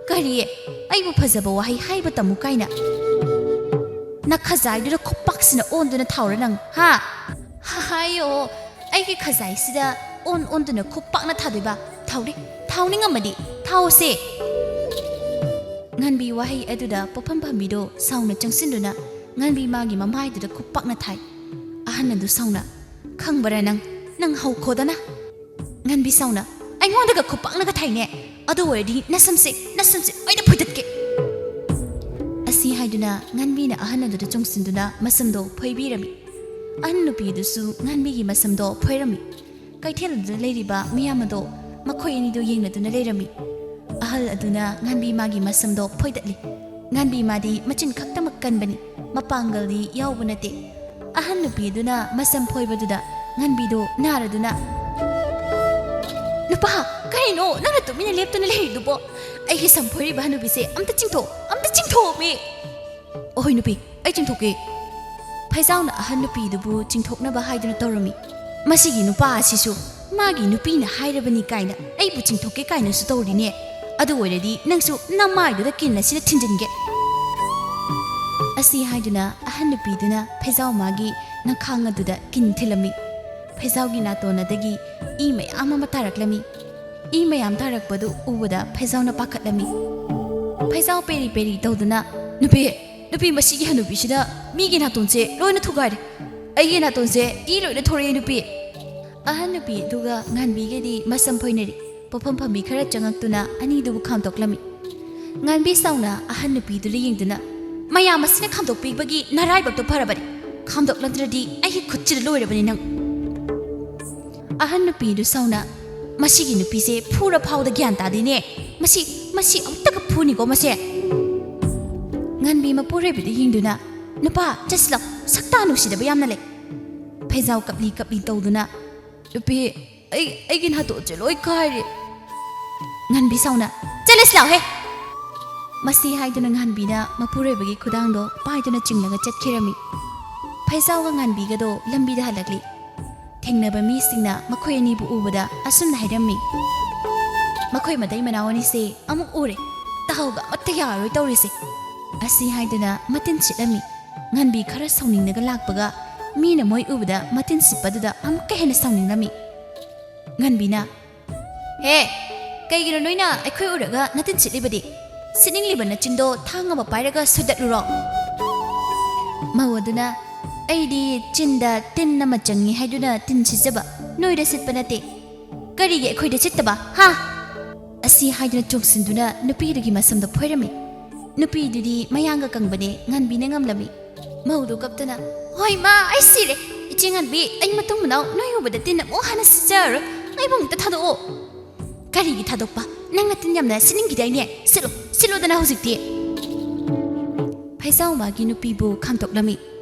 ꯀꯔꯤ? ꯑꯩꯕꯨ ꯐꯖꯕ ꯋꯥꯍꯩ ꯍꯥꯏꯕ ꯇꯝꯃꯨ ꯀꯥꯏꯅ? ꯅꯈꯖꯥꯏꯗꯨꯗ ꯈꯨꯄꯥꯛꯁꯤꯅ ꯑꯣꯟꯗꯨꯅ ꯊꯥꯎꯔ ꯅꯪ, ꯍꯥ? ꯍꯥꯏꯌꯣ, ꯑꯩꯒꯤ ꯈꯖꯥꯏꯁꯤꯗ ꯑꯣꯟ ꯑꯣꯟꯗꯨꯅ ꯈꯨꯄꯥꯛꯅ ꯊꯥꯗꯣꯏꯕ? ꯊꯥꯎꯔꯤ, ꯊꯥꯎꯅꯤꯡꯉꯝꯃꯗꯤ ꯊꯥꯎꯁꯦ꯫ ꯉꯟꯕꯤ ꯋꯥꯍꯩ ꯑꯗꯨꯗ ꯄꯣꯐꯝ ꯐꯝꯕꯤꯗꯣ ꯁꯥꯎꯅ ꯆꯪꯁꯤꯟꯗꯨꯅ ꯉꯟꯕꯤ ꯃꯥꯒꯤ ꯃꯃꯥꯏꯗꯨꯗ ꯈꯨꯄꯥꯛꯅ ꯊꯥꯏ꯫ ꯑꯍꯟ ꯑꯗꯨ ꯁꯥꯎꯅ, "ꯈꯪꯕꯔꯥ ꯅꯪ? ꯅꯪ ꯍꯧꯈꯣꯗꯅ!" ꯉꯟꯕꯤ ꯁꯥꯎꯅ, "ꯑꯩꯉꯣꯟꯗꯒ ꯈꯨꯄꯥꯛꯅꯒ ꯊꯥꯏꯅꯦ꯫ ꯑꯗꯨ ꯑꯣꯏꯔꯗꯤ ꯅꯁꯝꯁꯦ, ꯅꯁꯝꯁꯦ ꯂꯣꯏꯅ ꯐꯣꯏꯗꯠꯀꯦ!" ꯑꯁꯤ ꯍꯥꯏꯗꯨꯅ ꯉꯟꯕꯤꯅ ꯑꯍꯟ ꯑꯗꯨꯗ ꯆꯣꯡꯁꯤꯟꯗꯨꯅ ꯃꯁꯝꯗꯣ ꯐꯣꯏꯕꯤꯔꯝꯃꯤ꯫ ꯑꯍꯟ ꯅꯨꯄꯤ ꯑꯗꯨꯁꯨ ꯉꯟꯕꯤꯒꯤ ꯃꯁꯝꯗꯣ ꯐꯣꯏꯔꯝꯃꯤ꯫ ꯀꯩꯊꯦꯜ ꯑꯗꯨꯗ ꯂꯩꯔꯤꯕ ꯃꯤꯌꯥꯝ ꯑꯗꯣ ꯃꯈꯣꯏ ꯑꯅꯤꯗꯣ ꯌꯦꯡꯅꯗꯨꯅ ꯂꯩꯔꯝꯃꯤ꯫ ꯑꯍꯜ ꯑꯗꯨꯅ ꯉꯟꯕꯤ ꯃꯥꯒꯤ ꯃꯁꯝꯗꯣ ꯐꯣꯏꯗꯠꯂꯤ꯫ ꯉꯟꯕꯤ ꯃꯥꯗꯤ ꯃꯆꯤꯟ ꯈꯛꯇꯃꯛ ꯀꯟꯕꯅꯤ, ꯃꯄꯥꯡꯒꯜꯗꯤ ꯌꯥꯎꯕ ꯅꯠꯇꯦ꯫ ꯑꯍꯟ ꯅꯨꯄꯤ ꯑꯗꯨꯅ ꯃꯁꯝ ꯐꯣꯏꯕꯗꯨꯗ ꯉꯟꯕꯤꯗꯣ ꯅꯥꯔꯗꯨꯅ, "ꯅꯨꯄꯥ, ꯀꯩꯅꯣ ꯅꯪꯅ ꯇꯨꯃꯤꯟꯅ ꯂꯦꯞꯇꯨꯅ ꯂꯩꯔꯤꯗꯨꯕꯣ? ꯑꯩꯒꯤ ꯁꯝ ꯐꯣꯏꯔꯤꯕ ꯍꯅꯨꯕꯤꯁꯦ ꯑꯝꯇ ꯆꯤꯡꯊꯣꯛ, ꯑꯝꯇ ꯆꯤꯡꯊꯣꯛꯑꯣꯃꯤ!" "ꯑꯍꯣꯏ ꯅꯨꯄꯤ, ꯑꯩ ꯆꯤꯡꯊꯣꯛꯀꯦ꯫" ꯐꯩꯖꯥꯎꯅ ꯑꯍꯟ ꯅꯨꯄꯤꯗꯨꯕꯨ ꯆꯤꯡꯊꯣꯛꯅꯕ ꯍꯥꯏꯗꯨꯅ ꯇꯧꯔꯝꯃꯤ꯫ "ꯃꯁꯤꯒꯤ ꯅꯨꯄꯥ ꯑꯁꯤꯁꯨ ꯃꯥꯒꯤ ꯅꯨꯄꯤꯅ ꯍꯥꯏꯔꯕꯅꯤ ꯀꯥꯏꯅ ꯑꯩꯕꯨ ꯆꯤꯡꯊꯣꯛꯀꯦ ꯀꯥꯏꯅꯁꯨ ꯇꯧꯔꯤꯅꯦ꯫ ꯑꯗꯨ ꯑꯣꯏꯔꯗꯤ ꯅꯪꯁꯨ ꯅꯃꯥꯏꯗꯨꯗ ꯀꯤꯟ ꯑꯁꯤꯅ ꯊꯤꯟꯖꯤꯟꯒꯦ꯫" ꯑꯁꯤ ꯍꯥꯏꯗꯨꯅ ꯑꯍꯟ ꯅꯨꯄꯤꯗꯨꯅ ꯐꯩꯖꯥꯎ ꯃꯥꯒꯤ ꯅꯈꯥꯡ ꯑꯗꯨꯗ ꯀꯤꯟ ꯊꯤꯜꯂꯝꯃꯤ꯫ ꯐꯩꯖꯥꯎꯒꯤ ꯅꯥꯇꯣꯟ ꯑꯗꯒꯤ ꯏ ꯃꯌꯥꯝ ꯑꯃ ꯇꯥꯔꯛꯂꯝꯃꯤ꯫ ꯏ ꯃꯌꯥꯝ ꯇꯥꯔꯛꯄꯗꯨ ꯎꯕꯗ ꯐꯩꯖꯥꯎꯅ ꯄꯥꯈꯠꯂꯝꯃꯤ꯫ ꯐꯩꯖꯥꯎ ꯄꯦꯔꯤ ꯄꯦꯔꯤ ꯇꯧꯗꯨꯅ, "ꯅꯨꯄꯤ, ꯅꯨꯄꯤ, ꯃꯁꯤꯒꯤ ꯍꯅꯨꯕꯤꯁꯤꯅ ꯃꯤꯒꯤ ꯅꯥꯇꯣꯟꯁꯦ ꯂꯣꯏꯅ ꯊꯨꯒꯥꯏꯔꯦ꯫ ꯑꯩꯒꯤ ꯅꯥꯇꯣꯟꯁꯦ ꯏ ꯂꯣꯏꯅ ꯊꯣꯔꯛꯑꯦ, ꯅꯨꯄꯤ꯫" ꯑꯍꯟ ꯅꯨꯄꯤ ꯑꯗꯨꯒ ꯉꯥꯟꯕꯤꯒꯗꯤ ꯃꯁꯝ ꯐꯣꯏꯅꯔꯤ꯫ ꯄꯣꯐꯝ ꯐꯝꯕꯤ ꯈꯔ ꯆꯪꯉꯛꯇꯨꯅ ꯑꯅꯤꯗꯨꯕꯨ ꯈꯥꯝꯗꯣꯛꯂꯝꯃꯤ꯫ ꯉꯥꯟꯕꯤ ꯁꯥꯎꯅ ꯑꯍꯟ ꯅꯨꯄꯤꯗꯨꯗ ꯌꯦꯡꯗꯨꯅ, "ꯃꯌꯥꯝ ꯑꯁꯤꯅ ꯈꯥꯝꯗꯣꯛꯄꯤꯕꯒꯤ ꯅꯔꯥꯏꯕꯛꯇꯣ ꯐꯔꯕꯅꯤ꯫ ꯈꯥꯝꯗꯣꯛꯂꯝꯗ꯭ꯔꯗꯤ ꯑꯩꯒꯤ ꯈꯨꯠꯁꯤꯗ ꯂꯣꯏꯔꯕꯅꯤ ꯅꯪ꯫" ꯑꯍꯟ ꯅꯨꯄꯤꯗꯨ ꯁꯥꯎꯅ, "ꯃꯁꯤꯒꯤ ꯅꯨꯄꯤꯁꯦ ꯐꯨꯔ ꯐꯥꯎꯗ ꯒ꯭ꯌꯥꯟ ꯇꯥꯗꯦꯅꯦ꯫ ꯃꯁꯤ, ꯃꯁꯤ ꯑꯃꯨꯛꯇꯒ ꯐꯨꯅꯤꯀꯣ ꯃꯁꯦ꯫" ꯉꯥꯟꯕꯤ ꯃꯄꯨꯔꯣꯏꯕꯗ ꯌꯦꯡꯗꯨꯅ, "ꯅꯨꯄꯥ, ꯆꯠꯁꯤꯜꯂꯣ, ꯁꯛꯇꯥ ꯅꯨꯡꯁꯤꯗꯕ ꯌꯥꯝꯅ ꯂꯩ꯫" ꯐꯩꯖꯥꯎ ꯀꯞꯂꯤ ꯀꯞꯂꯤ ꯇꯧꯗꯨꯅ, "ꯅꯨꯄꯤ, ꯑꯩ, ꯑꯩꯒꯤ ꯅꯥꯇꯣꯟꯁꯦ ꯂꯣꯏ ꯀꯥꯏꯔꯦ꯫" ꯉꯥꯟꯕꯤ ꯁꯥꯎꯅ, "ꯆꯠꯂꯁꯤ ꯂꯥꯎꯍꯦ!" ꯃꯁꯤ ꯍꯥꯏꯗꯨꯅ ꯉꯥꯟꯕꯤꯅ ꯃꯄꯨꯔꯣꯏꯕꯒꯤ ꯈꯨꯗꯥꯡꯗꯣ ꯄꯥꯏꯗꯨꯅ ꯆꯤꯡꯂꯒ ꯆꯠꯈꯤꯔꯝꯃꯤ꯫ ꯐꯩꯖꯥꯎꯒ ꯉꯥꯟꯕꯤꯒꯗꯣ ꯂꯝꯕꯤꯗ ꯍꯜꯂꯛꯂꯤ꯫ ꯊꯦꯡꯅꯕ ꯃꯤꯁꯤꯡꯅ ꯃꯈꯣꯏ ꯑꯅꯤꯕꯨ ꯎꯕꯗ ꯑꯁꯨꯝꯅ ꯍꯥꯏꯔꯝꯃꯤ, "ꯃꯈꯣꯏ ꯃꯇꯩ ꯃꯅꯥꯎ ꯑꯅꯤꯁꯦ ꯑꯃꯨꯛ ꯎꯔꯦ, ꯇꯥꯍꯧꯕ ꯑꯃꯠꯇ ꯌꯥꯔꯔꯣꯏ ꯇꯧꯔꯤꯁꯦ"꯫ ꯑꯁꯤ ꯍꯥꯏꯗꯨꯅ ꯃꯇꯤꯟ ꯁꯤꯠꯂꯝꯃꯤ꯫ ꯉꯥꯟꯕꯤ ꯈꯔ ꯁꯥꯎꯅꯤꯡꯂꯒ ꯂꯥꯛꯄꯒ ꯃꯤꯅ ꯃꯣꯏ ꯎꯕꯗ ꯃꯇꯤꯟ ꯁꯤꯠꯄꯗꯨꯗ ꯑꯃꯨꯛꯀ ꯍꯦꯟꯅ ꯁꯥꯎꯅꯤꯡꯂꯝꯃꯤ꯫ ꯉꯥꯟꯕꯤꯅ, "ꯍꯦ, ꯀꯩꯒꯤꯅꯣ ꯅꯣꯏꯅ ꯑꯩꯈꯣꯏ ꯎꯔꯒ ꯅꯇꯤꯟ ꯁꯤꯠꯂꯤꯕꯗꯤ? ꯁꯤꯠꯅꯤꯡꯂꯤꯕ ꯅꯆꯤꯟꯗꯣ ꯊꯥꯡ ꯑꯃ ꯄꯥꯏꯔꯒ ꯁꯨꯗꯠꯂꯨꯔꯣ"꯫ ꯃꯧ ꯑꯗꯨꯅ, "ꯑꯩꯗꯤ ꯆꯤꯟꯗ ꯇꯤꯟ ꯑꯃ ꯆꯪꯉꯤ ꯍꯥꯏꯗꯨꯅ ꯇꯤꯟ ꯁꯤꯠꯆꯕ, ꯅꯣꯏꯗ ꯁꯤꯠꯄ ꯅꯠꯇꯦ꯫ ꯀꯔꯤꯒꯤ ꯑꯩꯈꯣꯏꯗ ꯁꯤꯠꯇꯕ, ꯍꯥ?" ꯑꯁꯤ ꯍꯥꯏꯗꯨꯅ ꯆꯣꯡꯁꯤꯟꯗꯨꯅ ꯅꯨꯄꯤꯗꯨꯒꯤ ꯃꯁꯝꯗ ꯐꯣꯏꯔꯝꯃꯤ꯫ ꯅꯨꯄꯤꯗꯨꯗꯤ ꯃꯌꯥꯡꯒ ꯀꯪꯕꯅꯦ, ꯉꯥꯟꯕꯤꯅ ꯉꯝꯂꯝꯃꯤ꯫ ꯃꯧꯗꯨ ꯀꯞꯇꯨꯅ, "ꯍꯣꯏ ꯃꯥ, ꯑꯩ ꯁꯤꯔꯦ꯫ ꯏꯆꯦ ꯉꯥꯟꯕꯤ, ꯑꯩ ꯃꯇꯨꯡ ꯃꯅꯥꯎ ꯅꯣꯏ ꯎꯕꯗ ꯇꯤꯟ ꯑꯃꯨꯛ ꯍꯟꯅ ꯁꯤꯠꯆꯔꯔꯣꯏ꯫ ꯑꯩꯕꯨ ꯑꯃꯨꯛꯇ ꯊꯥꯗꯣꯛꯑꯣ"꯫ "ꯀꯔꯤꯒꯤ ꯊꯥꯗꯣꯛꯄ? ꯅꯪ ꯅꯇꯤꯟ ꯌꯥꯝꯅ ꯁꯤꯠꯅꯤꯡꯈꯤꯗꯥꯏꯅꯦ? ꯁꯤꯠꯂꯣ, ꯁꯤꯠꯂꯣꯗꯅ ꯍꯧꯖꯤꯛꯇꯤ"꯫ ꯐꯩꯖꯥꯎ ꯃꯥꯒꯤ ꯅꯨꯄꯤꯕꯨ ꯈꯥꯝꯇꯣꯛꯂꯝꯃꯤ꯫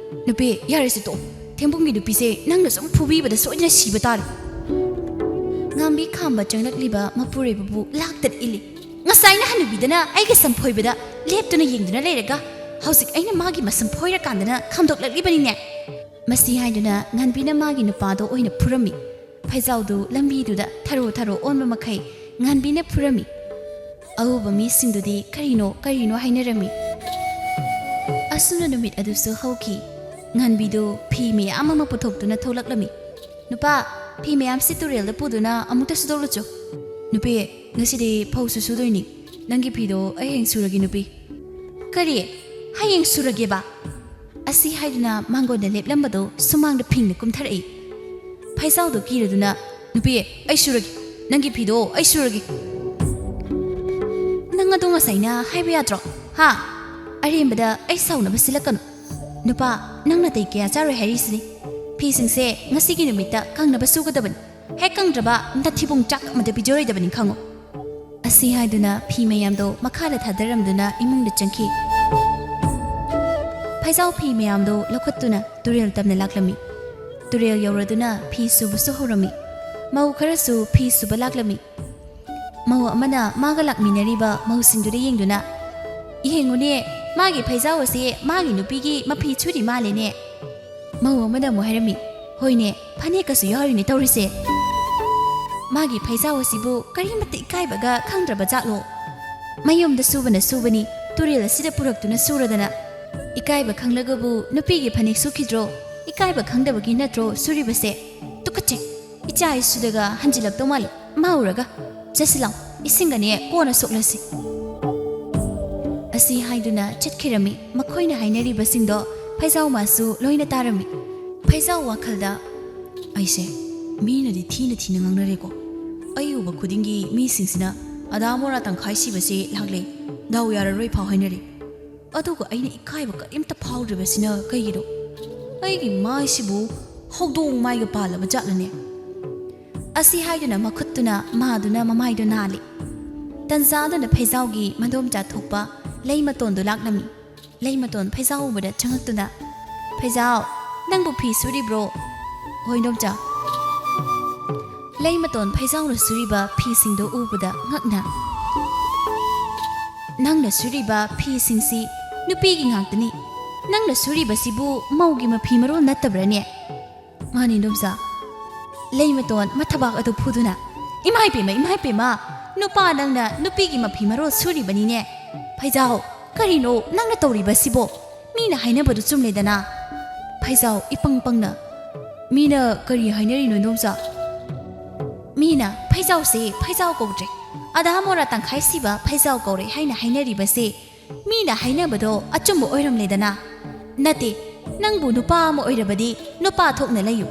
"ꯅꯨꯄꯤ, ꯌꯥꯔꯦꯁꯦ ꯇꯣꯛꯑꯣ꯫ ꯊꯦꯡꯕꯨꯡꯒꯤ ꯅꯨꯄꯤꯁꯦ ꯅꯪꯅ ꯁꯨꯝ ꯐꯨꯕꯤꯕꯗ ꯁꯣꯏꯗꯅ ꯁꯤꯕ ꯇꯥꯔꯦ"꯫ ꯉꯥꯟꯕꯤ ꯈꯥꯝꯕ ꯆꯪꯂꯛꯂꯤꯕ ꯃꯄꯨꯔꯣꯏꯕꯕꯨ ꯂꯥꯛꯇꯅ ꯏꯜꯂꯤ꯫ "ꯉꯁꯥꯏꯅ ꯍꯅꯨꯕꯤꯗꯅ ꯑꯩꯒꯤ ꯁꯝ ꯐꯣꯏꯕꯗ ꯂꯦꯞꯇꯨꯅ ꯌꯦꯡꯗꯨꯅ ꯂꯩꯔꯒ ꯍꯧꯖꯤꯛ ꯑꯩꯅ ꯃꯥꯒꯤ ꯃꯁꯝ ꯐꯣꯏꯔꯀꯥꯟꯗꯅ ꯈꯥꯝꯗꯣꯛꯂꯛꯂꯤꯕꯅꯤꯅꯦ"꯫ ꯃꯁꯤ ꯍꯥꯏꯗꯨꯅ ꯉꯥꯟꯕꯤꯅ ꯃꯥꯒꯤ ꯅꯨꯄꯥꯗꯣ ꯑꯣꯏꯅ ꯐꯨꯔꯝꯃꯤ꯫ ꯐꯩꯖꯥꯎꯗꯨ ꯂꯝꯕꯤꯗꯨꯗ ꯊꯔꯣ ꯊꯔꯣ ꯑꯣꯟꯕ ꯃꯈꯩ ꯉꯥꯟꯕꯤꯅ ꯐꯨꯔꯝꯃꯤ꯫ ꯑꯎꯕ ꯃꯤꯁꯤꯡꯗꯨꯗꯤ ꯀꯔꯤꯅꯣ ꯀꯔꯤꯅꯣ ꯍꯥꯏꯅꯔꯝꯃꯤ꯫ ꯑꯁꯨꯝꯅ ꯅꯨꯃꯤꯠ ꯑꯗꯨꯁꯨ ꯍꯧꯈꯤ꯫ ꯉꯥꯟꯕꯤꯗꯨ ꯐꯤ ꯃꯌꯥꯝ ꯑꯃ ꯄꯨꯊꯣꯛꯇꯨꯅ ꯊꯣꯛꯂꯛꯂꯝꯃꯤ꯫ "ꯅꯨꯄꯥ, ꯐꯤ ꯃꯌꯥꯝꯁꯤ ꯇꯨꯔꯦꯜꯗ ꯄꯨꯗꯨꯅ ꯑꯃꯨꯛꯇ ꯁꯨꯗꯣꯛꯂꯨꯆꯣ"꯫ "ꯅꯨꯄꯤ, ꯉꯁꯤꯗꯤ ꯐꯧꯁꯨ ꯁꯨꯗꯣꯏꯅꯤ꯫ ꯅꯪꯒꯤ ꯐꯤꯗꯣ ꯑꯩ ꯍꯌꯦꯡ ꯁꯨꯔꯒꯦ, ꯅꯨꯄꯤ"꯫ "ꯀꯔꯤ? ꯍꯌꯦꯡ ꯁꯨꯔꯒꯦꯕ?" ꯑꯁꯤ ꯍꯥꯏꯗꯨꯅ ꯃꯥꯡꯒꯣꯟꯗ ꯂꯦꯞꯂꯝꯕꯗꯨ ꯁꯨꯃꯥꯡꯗ ꯐꯤꯡꯅ ꯀꯨꯝꯊꯔꯛꯏ꯫ ꯐꯩꯖꯥꯎꯗꯨ ꯀꯤꯔꯗꯨꯅ, "ꯅꯨꯄꯤ, ꯑꯩ ꯁꯨꯔꯒꯦ꯫ ꯅꯪꯒꯤ ꯐꯤꯗꯣ ꯑꯩ ꯁꯨꯔꯒꯦ"꯫ "ꯅꯪ ꯑꯗꯣ ꯉꯁꯥꯏꯅ ꯍꯥꯏꯕ ꯌꯥꯗ꯭ꯔꯣ? ꯍꯥ? ꯑꯔꯦꯝꯕꯗ ꯑꯩ ꯁꯥꯎꯅꯕ ꯁꯤꯜꯂꯛꯀꯅꯨ꯫ ꯅꯨꯄꯥ, ꯅꯪ ꯅꯥꯇꯩ ꯀꯌꯥ ꯆꯥꯔꯣꯏ ꯍꯥꯏꯔꯤꯁꯤꯅꯤ꯫ ꯐꯤꯁꯤꯡꯁꯦ ꯉꯁꯤꯒꯤ ꯅꯨꯃꯤꯠꯇ ꯀꯪꯅꯕ ꯁꯨꯒꯗꯕꯅꯤ꯫ ꯍꯦꯛ ꯀꯪꯗ꯭ꯔꯕ ꯅꯊꯤꯕꯣꯡ ꯆꯥꯛ ꯑꯃꯗ ꯄꯤꯖꯔꯣꯏꯗꯕꯅꯤ, ꯈꯪꯉꯨ"꯫ ꯑꯁꯤ ꯍꯥꯏꯗꯨꯅ ꯐꯤ ꯃꯌꯥꯝꯗꯣ ꯃꯈꯥꯗ ꯊꯥꯗꯔꯝꯗꯨꯅ ꯏꯃꯨꯡꯗ ꯆꯪꯈꯤ꯫ ꯐꯩꯖꯥꯎ ꯐꯤ ꯃꯌꯥꯝꯗꯣ ꯂꯧꯈꯠꯇꯨꯅ ꯇꯨꯔꯦꯜ ꯇꯝꯅ ꯂꯥꯛꯂꯝꯃꯤ꯫ ꯇꯨꯔꯦꯜ ꯌꯧꯔꯗꯨꯅ ꯐꯤ ꯁꯨꯕꯁꯨ ꯍꯧꯔꯝꯃꯤ꯫ ꯃꯧ ꯈꯔꯁꯨ ꯐꯤ ꯁꯨꯕ ꯂꯥꯛꯂꯝꯃꯤ꯫ ꯃꯧ ꯑꯃꯅ ꯃꯥꯒ ꯂꯥꯛꯃꯤꯟꯅꯔꯤꯕ ꯃꯧꯁꯤꯡꯗꯨꯗ ꯌꯦꯡꯗꯨꯅ, "ꯌꯦꯡꯉꯨꯅꯦ, ꯃꯥꯒꯤ ꯐꯩꯖꯥꯎ ꯑꯁꯤ ꯃꯥꯒꯤ ꯅꯨꯄꯤꯒꯤ ꯃꯐꯤ ꯁꯨꯔꯤ ꯃꯥꯜꯂꯦꯅꯦ"꯫ ꯃꯧ ꯑꯃꯅ ꯑꯃꯨꯛ ꯍꯥꯏꯔꯝꯃꯤ, "ꯍꯣꯏꯅꯦ, ꯐꯅꯦꯛꯀꯁꯨ ꯌꯥꯎꯔꯤꯅꯦ ꯇꯧꯔꯤꯁꯦ꯫ ꯃꯥꯒꯤ ꯐꯩꯖꯥꯎ ꯑꯁꯤꯕꯨ ꯀꯔꯤꯃꯠꯇ ꯏꯀꯥꯏꯕꯒ ꯈꯪꯗ꯭ꯔꯕ ꯖꯥꯠꯂꯣ? ꯃꯌꯨꯝꯗ ꯁꯨꯕꯅ ꯁꯨꯕꯅꯤ, ꯇꯨꯔꯦꯜ ꯑꯁꯤꯗ ꯄꯨꯔꯛꯇꯨꯅ ꯁꯨꯔꯗꯅ꯫ ꯏꯀꯥꯏꯕ ꯈꯪꯂꯒꯕꯨ ꯅꯨꯄꯤꯒꯤ ꯐꯅꯦꯛ ꯁꯨꯈꯤꯗ꯭ꯔꯣ? ꯏꯀꯥꯏꯕ ꯈꯪꯗꯕꯒꯤ ꯅꯠꯇ꯭ꯔꯣ ꯁꯨꯔꯤꯕꯁꯦ? ꯇꯨꯀꯠꯆꯩ! ꯏꯆꯥ ꯏꯁꯨꯗꯒ ꯍꯟꯖꯤꯜꯂꯛꯇꯧ ꯃꯥꯜꯂꯤ꯫ ꯃꯥ ꯎꯔꯒ꯫ ꯆꯠꯁꯤꯜꯂꯣ, ꯏꯁꯤꯡꯒꯅꯦ ꯀꯣꯟꯅ ꯁꯣꯛꯂꯁꯤ"꯫ ꯑꯁꯤ ꯍꯥꯏꯗꯨꯅ ꯆꯠꯈꯤꯔꯝꯃꯤ꯫ ꯃꯈꯣꯏꯅ ꯍꯥꯏꯅꯔꯤꯕꯁꯤꯡꯗꯣ ꯐꯩꯖꯥꯎ ꯃꯥꯁꯨ ꯂꯣꯏꯅ ꯇꯥꯔꯝꯃꯤ꯫ ꯐꯩꯖꯥꯎ ꯋꯥꯈꯜꯗ, "ꯑꯩꯁꯦ ꯃꯤꯅꯗꯤ ꯊꯤꯅ ꯊꯤꯅ ꯉꯥꯡꯅꯔꯦꯀꯣ꯫ ꯑꯩ ꯎꯕ ꯈꯨꯗꯤꯡꯒꯤ ꯃꯤꯁꯤꯡꯁꯤꯅ ꯑꯗꯥ ꯃꯣꯔꯥ ꯇꯪꯈꯥꯏ ꯁꯤꯕꯁꯦ ꯂꯥꯛꯂꯦ, ꯗꯥꯎ ꯌꯥꯔꯔꯣꯏ" ꯐꯥꯎ ꯍꯥꯏꯅꯔꯦ꯫ ꯑꯗꯨꯒ ꯑꯩꯅ ꯏꯀꯥꯏꯕ ꯀꯔꯤꯝꯇ ꯐꯥꯎꯗ꯭ꯔꯤꯕꯁꯤꯅ ꯀꯩꯒꯤꯅꯣ? ꯑꯩꯒꯤ ꯃꯥꯏꯁꯤꯕꯨ ꯍꯧꯗꯣꯡ ꯃꯥꯏꯒ ꯄꯥꯜꯂꯕ ꯖꯥꯠꯂꯅꯦ? ꯑꯁꯤ ꯍꯥꯏꯗꯨꯅ ꯃꯈꯨꯠꯇꯨꯅ ꯃꯥꯗꯨꯅ ꯃꯃꯥꯏꯗꯨ ꯅꯥꯜꯂꯤ꯫ ꯇꯟꯖꯥꯗꯨꯅ ꯐꯩꯖꯥꯎꯒꯤ ꯃꯗꯣꯝꯆꯥ ꯊꯣꯛꯄ ꯂꯩꯃꯇꯣꯟꯗꯨ ꯂꯥꯛꯂꯝꯃꯤ꯫ ꯂꯩꯃꯇꯣꯟ ꯐꯩꯖꯥꯎ ꯎꯕꯗ ꯆꯪꯉꯛꯇꯨꯅ, "ꯐꯩꯖꯥꯎ, ꯅꯪꯕꯨ ꯐꯤ ꯁꯨꯔꯤꯕ꯭ꯔꯣ?" "ꯍꯣꯏ, ꯏꯟꯗꯣꯝꯆꯥ"꯫ ꯂꯩꯃꯇꯣꯟ ꯐꯩꯖꯥꯎꯅ ꯁꯨꯔꯤꯕ ꯐꯤꯁꯤꯡꯗꯨ ꯎꯕꯗ ꯉꯛꯅ, "ꯅꯪꯅ ꯁꯨꯔꯤꯕ ꯐꯤꯁꯤꯡꯁꯤ ꯅꯨꯄꯤꯒꯤ ꯉꯥꯛꯇꯅꯤ꯫ ꯅꯪꯅ ꯁꯨꯔꯤꯕꯁꯤꯕꯨ ꯃꯧꯒꯤ ꯃꯐꯤ ꯃꯔꯣꯜ ꯅꯠꯇꯕ꯭ꯔꯥꯅꯦ?" "ꯃꯥꯅꯤ, ꯏꯟꯗꯣꯝꯆꯥ"꯫ ꯂꯩꯃꯇꯣꯟ ꯃꯊꯕꯥꯛ ꯑꯗꯨ ꯐꯨꯗꯨꯅ, "ꯏꯃꯥ ꯏꯄꯦꯝꯃ, ꯏꯃꯥ ꯏꯄꯦꯝꯃ, ꯅꯨꯄꯥ ꯅꯪꯅ ꯅꯨꯄꯤꯒꯤ ꯃꯐꯤ ꯃꯔꯣꯜ ꯁꯨꯔꯤꯕꯅꯤꯅꯦ꯫ ꯐꯩꯖꯥꯎ, ꯀꯔꯤꯅꯣ ꯅꯪꯅ ꯇꯧꯔꯤꯕꯁꯤꯕꯣ? ꯃꯤꯅ ꯍꯥꯏꯅꯕꯗꯨ ꯆꯨꯝꯂꯦꯗꯅ"꯫ ꯐꯩꯖꯥꯎ ꯏꯄꯪ ꯄꯪꯅ, "ꯃꯤꯅ ꯀꯔꯤ ꯍꯥꯏꯅꯔꯤꯅꯣ, ꯏꯟꯗꯣꯝꯆꯥ?" "ꯃꯤꯅ ꯐꯩꯖꯥꯎꯁꯦ ꯐꯩꯖꯥꯎ ꯀꯧꯗ꯭ꯔꯦ, ꯑꯗꯥ ꯃꯣꯔꯥ ꯇꯪꯈꯥꯏ ꯁꯤꯕ ꯐꯩꯖꯥꯎ ꯀꯧꯔꯦ ꯍꯥꯏꯅ ꯍꯥꯏꯅꯔꯤꯕꯁꯦ, ꯃꯤꯅ ꯍꯥꯏꯅꯕꯗꯣ ꯑꯆꯨꯝꯕ ꯑꯣꯏꯔꯝꯂꯦꯗꯅ꯫ ꯅꯠꯇꯦ, ꯅꯪꯕꯨ ꯅꯨꯄꯥ ꯑꯃ ꯑꯣꯏꯔꯕꯗꯤ ꯅꯨꯄꯥ ꯊꯣꯛꯅ ꯂꯩꯌꯨ꯫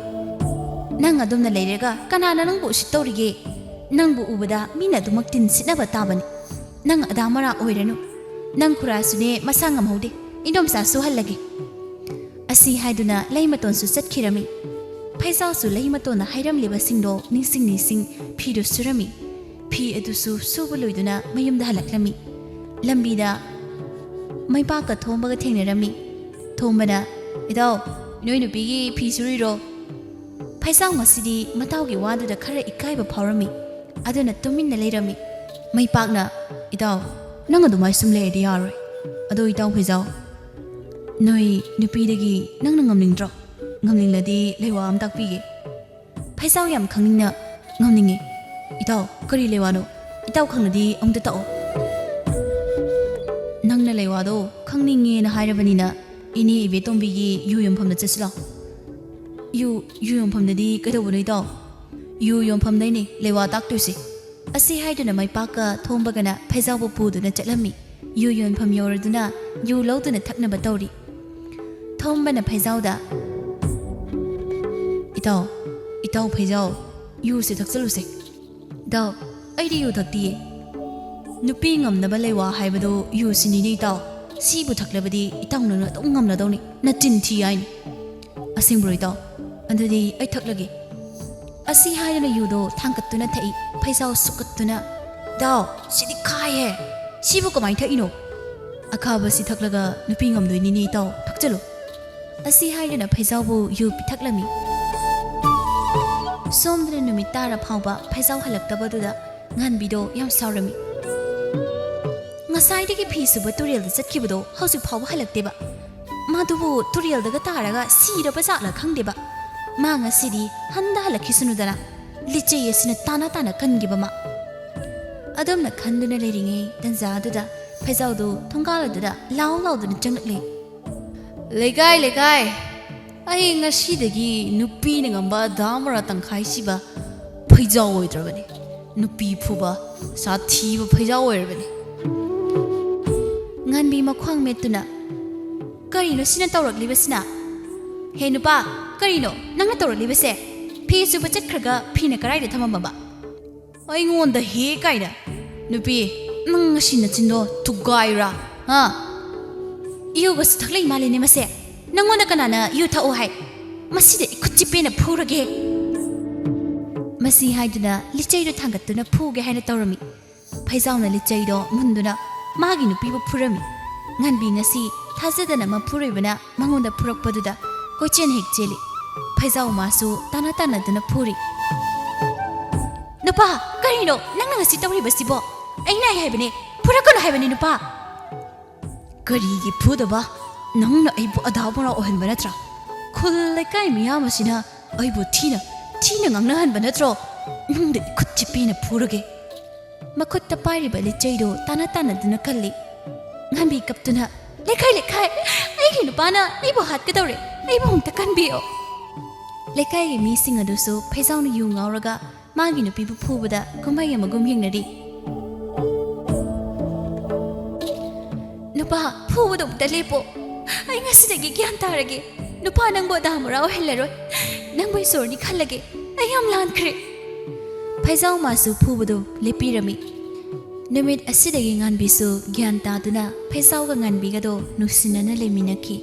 ꯅꯪ ꯑꯗꯨꯝꯅ ꯂꯩꯔꯒ ꯀꯅꯥꯅ ꯅꯪꯕꯨ ꯎꯁꯤꯠꯇꯧꯔꯤꯒꯦ? ꯅꯪꯕꯨ ꯎꯕꯗ ꯃꯤꯅ ꯑꯗꯨꯃꯛ ꯇꯤꯟ ꯁꯤꯠꯅꯕ ꯇꯥꯕꯅꯤ꯫ ꯅꯪ ꯑꯗꯥ ꯃꯔꯥ ꯑꯣꯏꯔꯅꯨ꯫ ꯅꯪ ꯈꯨꯔꯥꯁꯨꯅꯦ ꯃꯁꯥ ꯉꯝꯍꯧꯗꯦ꯫ ꯏꯟꯗꯣꯝꯆꯥ ꯁꯨꯍꯜꯂꯒꯦ"꯫ ꯑꯁꯤ ꯍꯥꯏꯗꯨꯅ ꯂꯩꯃꯇꯣꯟꯁꯨ ꯆꯠꯈꯤꯔꯝꯃꯤ꯫ ꯐꯩꯖꯥꯎꯁꯨ ꯂꯩꯃꯇꯣꯟꯅ ꯍꯥꯏꯔꯝꯂꯤꯕꯁꯤꯡꯗꯣ ꯅꯤꯡꯁꯤꯡ ꯅꯤꯡꯁꯤꯡ ꯐꯤꯗꯨ ꯁꯨꯔꯝꯃꯤ꯫ ꯐꯤ ꯑꯗꯨꯁꯨ ꯁꯨꯕ ꯂꯣꯏꯗꯨꯅ ꯃꯌꯨꯝꯗ ꯍꯜꯂꯛꯂꯝꯃꯤ꯫ ꯂꯝꯕꯤꯗ ꯃꯩꯄꯥꯛꯀ ꯊꯣꯝꯕꯒ ꯊꯦꯡꯅꯔꯝꯃꯤ꯫ ꯊꯣꯝꯕꯅ, "ꯏꯇꯥꯎ, ꯅꯣꯏ ꯅꯨꯄꯤꯒꯤ ꯐꯤ ꯁꯨꯔꯤꯔꯣ?" ꯐꯩꯖꯥꯎ ꯉꯁꯤꯗꯤ ꯃꯇꯥꯎꯒꯤ ꯋꯥꯗꯨꯗ ꯈꯔ ꯏꯀꯥꯏꯕ ꯐꯥꯎꯔꯝꯃꯤ꯫ ꯑꯗꯨꯅ ꯇꯨꯃꯤꯟꯅ ꯂꯩꯔꯝꯃꯤ꯫ ꯃꯩꯄꯥꯛꯅ, "ꯏꯇꯥꯎ, ꯅꯪ ꯑꯗꯨꯃꯥꯏ ꯁꯨꯝ ꯂꯩꯔꯗꯤ ꯌꯥꯔꯣꯏ꯫ ꯑꯗꯣ ꯏꯇꯥꯎ ꯐꯩꯖꯥꯎ, ꯅꯣꯏ ꯅꯨꯄꯤꯗꯒꯤ ꯅꯪꯅ ꯉꯝꯅꯤꯡꯗ꯭ꯔꯣ?" ꯉꯝꯅꯤꯡꯂꯗꯤ ꯂꯩꯋꯥ ꯑꯃ ꯇꯥꯛꯄꯤꯒꯦ꯫ ꯐꯩꯖꯥꯎ ꯌꯥꯝ ꯈꯪꯅꯤꯡꯅ ꯉꯝꯅꯤꯡꯉꯦ꯫ ꯏꯇꯥꯎ, ꯀꯔꯤ ꯂꯩꯋꯥꯅꯣ? ꯏꯇꯥꯎ ꯈꯪꯂꯗꯤ ꯑꯃꯨꯛꯇ ꯇꯥꯛꯑꯣ꯫ ꯅꯪꯅ ꯂꯩꯋꯥꯗꯣ ꯈꯪꯅꯤꯡꯉꯦꯅ ꯍꯥꯏꯔꯕꯅꯤꯅ, ꯏꯅꯦ ꯏꯕꯦꯇꯣꯝꯕꯤꯒꯤ ꯌꯨ ꯌꯣꯟꯐꯝꯗ ꯆꯠꯁꯤ ꯂꯥꯎ꯫ ꯌꯨ, ꯌꯨ ꯌꯣꯟꯐꯝꯗꯗꯤ ꯀꯩꯗꯧꯕꯅꯣ ꯏꯇꯥꯎ? ꯌꯨ ꯌꯣꯟꯐꯝꯗꯩꯅꯦ ꯂꯩꯋꯥ ꯇꯥꯛꯇꯣꯏꯁꯦ꯫ ꯑꯁꯤ ꯍꯥꯏꯗꯨꯅ ꯃꯩꯄꯥꯛꯀ ꯊꯣꯝꯕꯒꯅ ꯐꯩꯖꯥꯎꯕꯨ ꯄꯨꯗꯨꯅ ꯆꯠꯂꯝꯃꯤ꯫ ꯌꯨ ꯌꯣꯟꯐꯝ ꯌꯧꯔꯗꯨꯅ ꯌꯨ ꯂꯧꯗꯨꯅ ꯊꯛꯅꯕ ꯇꯧꯔꯤ꯫ ꯊꯣꯝꯕꯅ ꯐꯩꯖꯥꯎꯗ, "ꯏꯇꯥꯎ, ꯏꯇꯥꯎ ꯐꯩꯖꯥꯎ, ꯌꯨꯁꯦ ꯊꯛꯆꯜꯂꯨꯁꯦ꯫" "ꯏꯇꯥꯎ, ꯑꯩꯗꯤ ꯌꯨ ꯊꯛꯇꯤꯌꯦ꯫" "ꯅꯨꯄꯤ ꯉꯝꯅꯕ ꯂꯩꯋꯥ ꯍꯥꯏꯕꯗꯣ ꯌꯨꯁꯤꯅꯤꯅꯦ ꯏꯇꯥꯎ꯫ ꯁꯤꯕꯨ ꯊꯛꯂꯕꯗꯤ ꯏꯇꯥꯎ ꯅꯪꯅ ꯑꯗꯨꯝ ꯉꯝꯂꯗꯧꯅꯤ꯫ ꯅꯆꯤꯟ ꯊꯤ ꯍꯥꯏꯅꯤ꯫" "ꯑꯁꯦꯡꯕ꯭ꯔꯣ ꯏꯇꯥꯎ? ꯑꯗꯨꯗꯤ ꯑꯩ ꯊꯛꯂꯒꯦ꯫" ꯑꯁꯤ ꯍꯥꯏꯗꯨꯅ ꯌꯨꯗꯣ ꯊꯥꯡꯒꯠꯇꯨꯅ ꯊꯛꯏ꯫ ꯐꯩꯖꯥꯎ ꯁꯨꯛꯀꯠꯇꯨꯅ, "ꯏꯇꯥꯎ, ꯁꯤꯗꯤ ꯈꯥꯏꯍꯦ꯫ ꯁꯤꯕꯨ ꯀꯃꯥꯏꯅ ꯊꯛꯏꯅꯣ?" "ꯑꯈꯥꯕꯁꯤ ꯊꯛꯂꯒ ꯅꯨꯄꯤ ꯉꯝꯗꯣꯏꯅꯤꯅꯦ ꯏꯇꯥꯎ, ꯊꯛꯆꯜꯂꯨ꯫" ꯑꯁꯤ ꯍꯥꯏꯗꯨꯅ ꯐꯩꯖꯥꯎꯕꯨ ꯌꯨ ꯄꯤꯊꯛꯂꯝꯃꯤ꯫ ꯁꯣꯝꯗꯅ ꯅꯨꯃꯤꯠ ꯇꯥꯔ ꯐꯥꯎꯕ ꯐꯩꯖꯥꯎ ꯍꯜꯂꯛꯇꯕꯗꯨꯗ ꯉꯥꯟꯕꯤꯗꯣ ꯌꯥꯝ ꯁꯥꯎꯔꯝꯃꯤ꯫ "ꯉꯁꯥꯏꯗꯒꯤ ꯐꯤ ꯁꯨꯕ ꯇꯨꯔꯦꯜꯗ ꯆꯠꯈꯤꯕꯗꯣ ꯍꯧꯖꯤꯛ ꯐꯥꯎꯕ ꯍꯜꯂꯛꯇꯦꯕ꯫ ꯃꯥꯗꯨꯕꯨ ꯇꯨꯔꯦꯜꯗꯒ ꯇꯥꯔꯒ ꯁꯤꯔꯕ ꯖꯥꯠꯂ ꯈꯪꯗꯦꯕ꯫ ꯃꯥ ꯉꯁꯤꯗꯤ ꯍꯟꯗ ꯍꯜꯂꯛꯈꯤꯁꯅꯨꯗꯅ ꯂꯤꯆꯩ ꯑꯁꯤꯅ ꯇꯥꯅ ꯇꯥꯅ ꯀꯟꯈꯤꯕ ꯃꯥ꯫" ꯑꯗꯨꯝꯅ ꯈꯟꯗꯨꯅ ꯂꯩꯔꯤꯉꯩ ꯇꯟꯖꯥꯗꯨꯗ ꯐꯩꯖꯥꯎꯗꯨ ꯊꯣꯡꯒꯥꯜ ꯑꯗꯨꯗ ꯂꯥꯎ ꯂꯥꯎꯗꯨꯅ ꯆꯪꯂꯛꯂꯦ꯫ "ꯂꯩꯀꯥꯏ, ꯂꯩꯀꯥꯏ, ꯑꯩ ꯉꯁꯤꯗꯒꯤ ꯅꯨꯄꯤꯅ ꯉꯝꯕ ꯗꯥꯃꯔꯥ ꯇꯪꯈꯥꯏ ꯁꯤꯕ ꯐꯩꯖꯥꯎ ꯑꯣꯏꯗ꯭ꯔꯕꯅꯤ꯫ ꯅꯨꯄꯤ ꯐꯨꯕ ꯁꯥꯊꯤꯕ ꯐꯩꯖꯥꯎ ꯑꯣꯏꯔꯕꯅꯤ꯫" ꯉꯥꯟꯕꯤ ꯃꯈ꯭ꯋꯥꯡ ꯃꯦꯠꯇꯨꯅ, "ꯀꯔꯤꯅꯣ ꯁꯤꯅ ꯇꯧꯔꯛꯂꯤꯕꯁꯤꯅ? ꯍꯦ ꯅꯨꯄꯥ, ꯀꯔꯤꯅꯣ ꯅꯪꯅ ꯇꯧꯔꯛꯂꯤꯕꯁꯦ? ꯐꯤ ꯁꯨꯕ ꯆꯠꯈ꯭ꯔꯒ ꯐꯤꯅ ꯀꯗꯥꯏꯗ ꯊꯝꯃꯝꯃꯕ?" "ꯑꯩꯉꯣꯟꯗ ꯍꯦ ꯀꯥꯏꯅ? ꯅꯨꯄꯤ, ꯅꯪ ꯉꯁꯤ ꯅꯆꯤꯟꯗꯣ ꯊꯨꯒꯥꯏꯔꯥ? ꯍꯥ? ꯌꯨꯒꯁꯨ ꯊꯛꯂꯛꯏ ꯃꯥꯜꯂꯦꯅꯦ ꯃꯁꯦ꯫ ꯅꯪꯉꯣꯟꯗ ꯀꯅꯥꯅ ꯌꯨ ꯊꯛꯎ ꯍꯥꯏ? ꯃꯁꯤꯗ ꯏꯈꯨꯠ ꯆꯤꯞꯄꯦꯅ ꯐꯨꯔꯒꯦ꯫" ꯃꯁꯤ ꯍꯥꯏꯗꯨꯅ ꯂꯤꯆꯩꯗꯨ ꯊꯥꯡꯒꯠꯇꯨꯅ ꯐꯨꯒꯦ ꯍꯥꯏꯅ ꯇꯧꯔꯝꯃꯤ꯫ ꯐꯩꯖꯥꯎꯅ ꯂꯤꯆꯩꯗꯣ ꯃꯨꯟꯗꯨꯅ ꯃꯥꯒꯤ ꯅꯨꯄꯤꯕꯨ ꯐꯨꯔꯝꯃꯤ꯫ ꯉꯥꯟꯕꯤ ꯉꯁꯤ ꯊꯥꯖꯗꯅ ꯃꯄꯨꯔꯣꯏꯕꯅ ꯃꯉꯣꯟꯗ ꯐꯨꯔꯛꯄꯗꯨꯗ ꯀꯣꯏꯆꯦꯟ ꯍꯦꯛ ꯆꯦꯜꯂꯤ꯫ ꯐꯩꯖꯥꯎ ꯃꯥꯁꯨ ꯇꯥꯟꯅ ꯇꯥꯟꯅꯗꯨꯅ ꯐꯨꯔꯤ꯫ "ꯅꯨꯄꯥ, ꯀꯔꯤꯅꯣ ꯅꯪꯅ ꯉꯁꯤ ꯇꯧꯔꯤꯕꯁꯤꯕꯣ? ꯑꯩꯅ ꯑꯩ ꯍꯥꯏꯕꯅꯦ, ꯐꯨꯔꯛꯀꯅꯨ ꯍꯥꯏꯕꯅꯦ ꯅꯨꯄꯥ꯫" "ꯀꯔꯤꯒꯤ ꯐꯨꯗꯕ? ꯅꯪꯅ ꯑꯩꯕꯨ ꯑꯗꯥ ꯃꯣꯔꯥ ꯑꯣꯏꯍꯟꯕ ꯅꯠꯇ꯭ꯔꯥ? ꯈꯨꯜ ꯂꯩꯀꯥꯏ ꯃꯤꯌꯥꯝ ꯑꯁꯤꯅ ꯑꯩꯕꯨ ꯊꯤꯅ, ꯊꯤꯅ ꯉꯥꯡꯅꯍꯟꯕ ꯅꯠꯇ꯭ꯔꯣ? ꯅꯪꯗ ꯏꯈꯨꯠ ꯆꯤꯛꯄꯤꯅ ꯐꯨꯔꯒꯦ꯫ ꯃꯈꯨꯠꯇ ꯄꯥꯏꯔꯤꯕ ꯂꯤꯆꯩꯗꯨ ꯇꯥꯅ ꯇꯥꯅꯗꯨꯅ ꯀꯜꯂꯤ꯫ ꯉꯥꯟꯕꯤ ꯀꯞꯇꯨꯅ, "ꯂꯩꯀꯥꯏ, ꯂꯩꯀꯥꯏ, ꯑꯩꯒꯤ ꯅꯨꯄꯥꯅ ꯑꯩꯕꯨ ꯍꯥꯠꯀꯗꯧꯔꯦ, ꯑꯩꯕꯨ ꯑꯃꯨꯛꯇ ꯀꯟꯕꯤꯌꯣ!" ꯂꯩꯀꯥꯏꯒꯤ ꯃꯤꯁꯤꯡ ꯑꯗꯨꯁꯨ ꯐꯩꯖꯥꯎꯅ ꯌꯨ ꯉꯥꯎꯔꯒ ꯃꯥꯒꯤ ꯅꯨꯄꯤꯕꯨ ꯐꯨꯕꯗ ꯀꯨꯝꯍꯩ ꯑꯃꯒꯨꯝ ꯌꯦꯡꯅꯔꯤ꯫ "ꯅꯨꯄꯥ, ꯐꯨꯕꯗꯣ ꯑꯃꯨꯛꯇ ꯂꯦꯞꯄꯣ꯫ ꯑꯩ ꯉꯁꯤꯗꯒꯤ ꯒ꯭ꯌꯥꯟ ꯇꯥꯔꯒꯦ꯫ ꯅꯨꯄꯥ, ꯅꯪꯕꯨ ꯑꯗꯥ ꯃꯣꯔꯥ ꯑꯣꯏꯍꯜꯂꯔꯣꯏ꯫ ꯅꯪꯕꯨ ꯏꯁꯣꯔꯅꯤ ꯈꯜꯂꯒꯦ꯫ ꯑꯩ ꯌꯥꯝ ꯂꯥꯟꯈ꯭ꯔꯦ꯫" ꯐꯩꯖꯥꯎ ꯃꯥꯁꯨ ꯐꯨꯕꯗꯨ ꯂꯦꯞꯄꯤꯔꯝꯃꯤ꯫ ꯅꯨꯃꯤꯠ ꯑꯁꯤꯗꯒꯤ ꯉꯥꯟꯕꯤꯁꯨ ꯒ꯭ꯌꯥꯟ ꯇꯥꯗꯨꯅ ꯐꯩꯖꯥꯎꯒ ꯉꯥꯟꯕꯤꯒꯗꯣ ꯅꯨꯡꯁꯤꯅꯅ ꯂꯩꯃꯤꯟꯅꯈꯤ꯫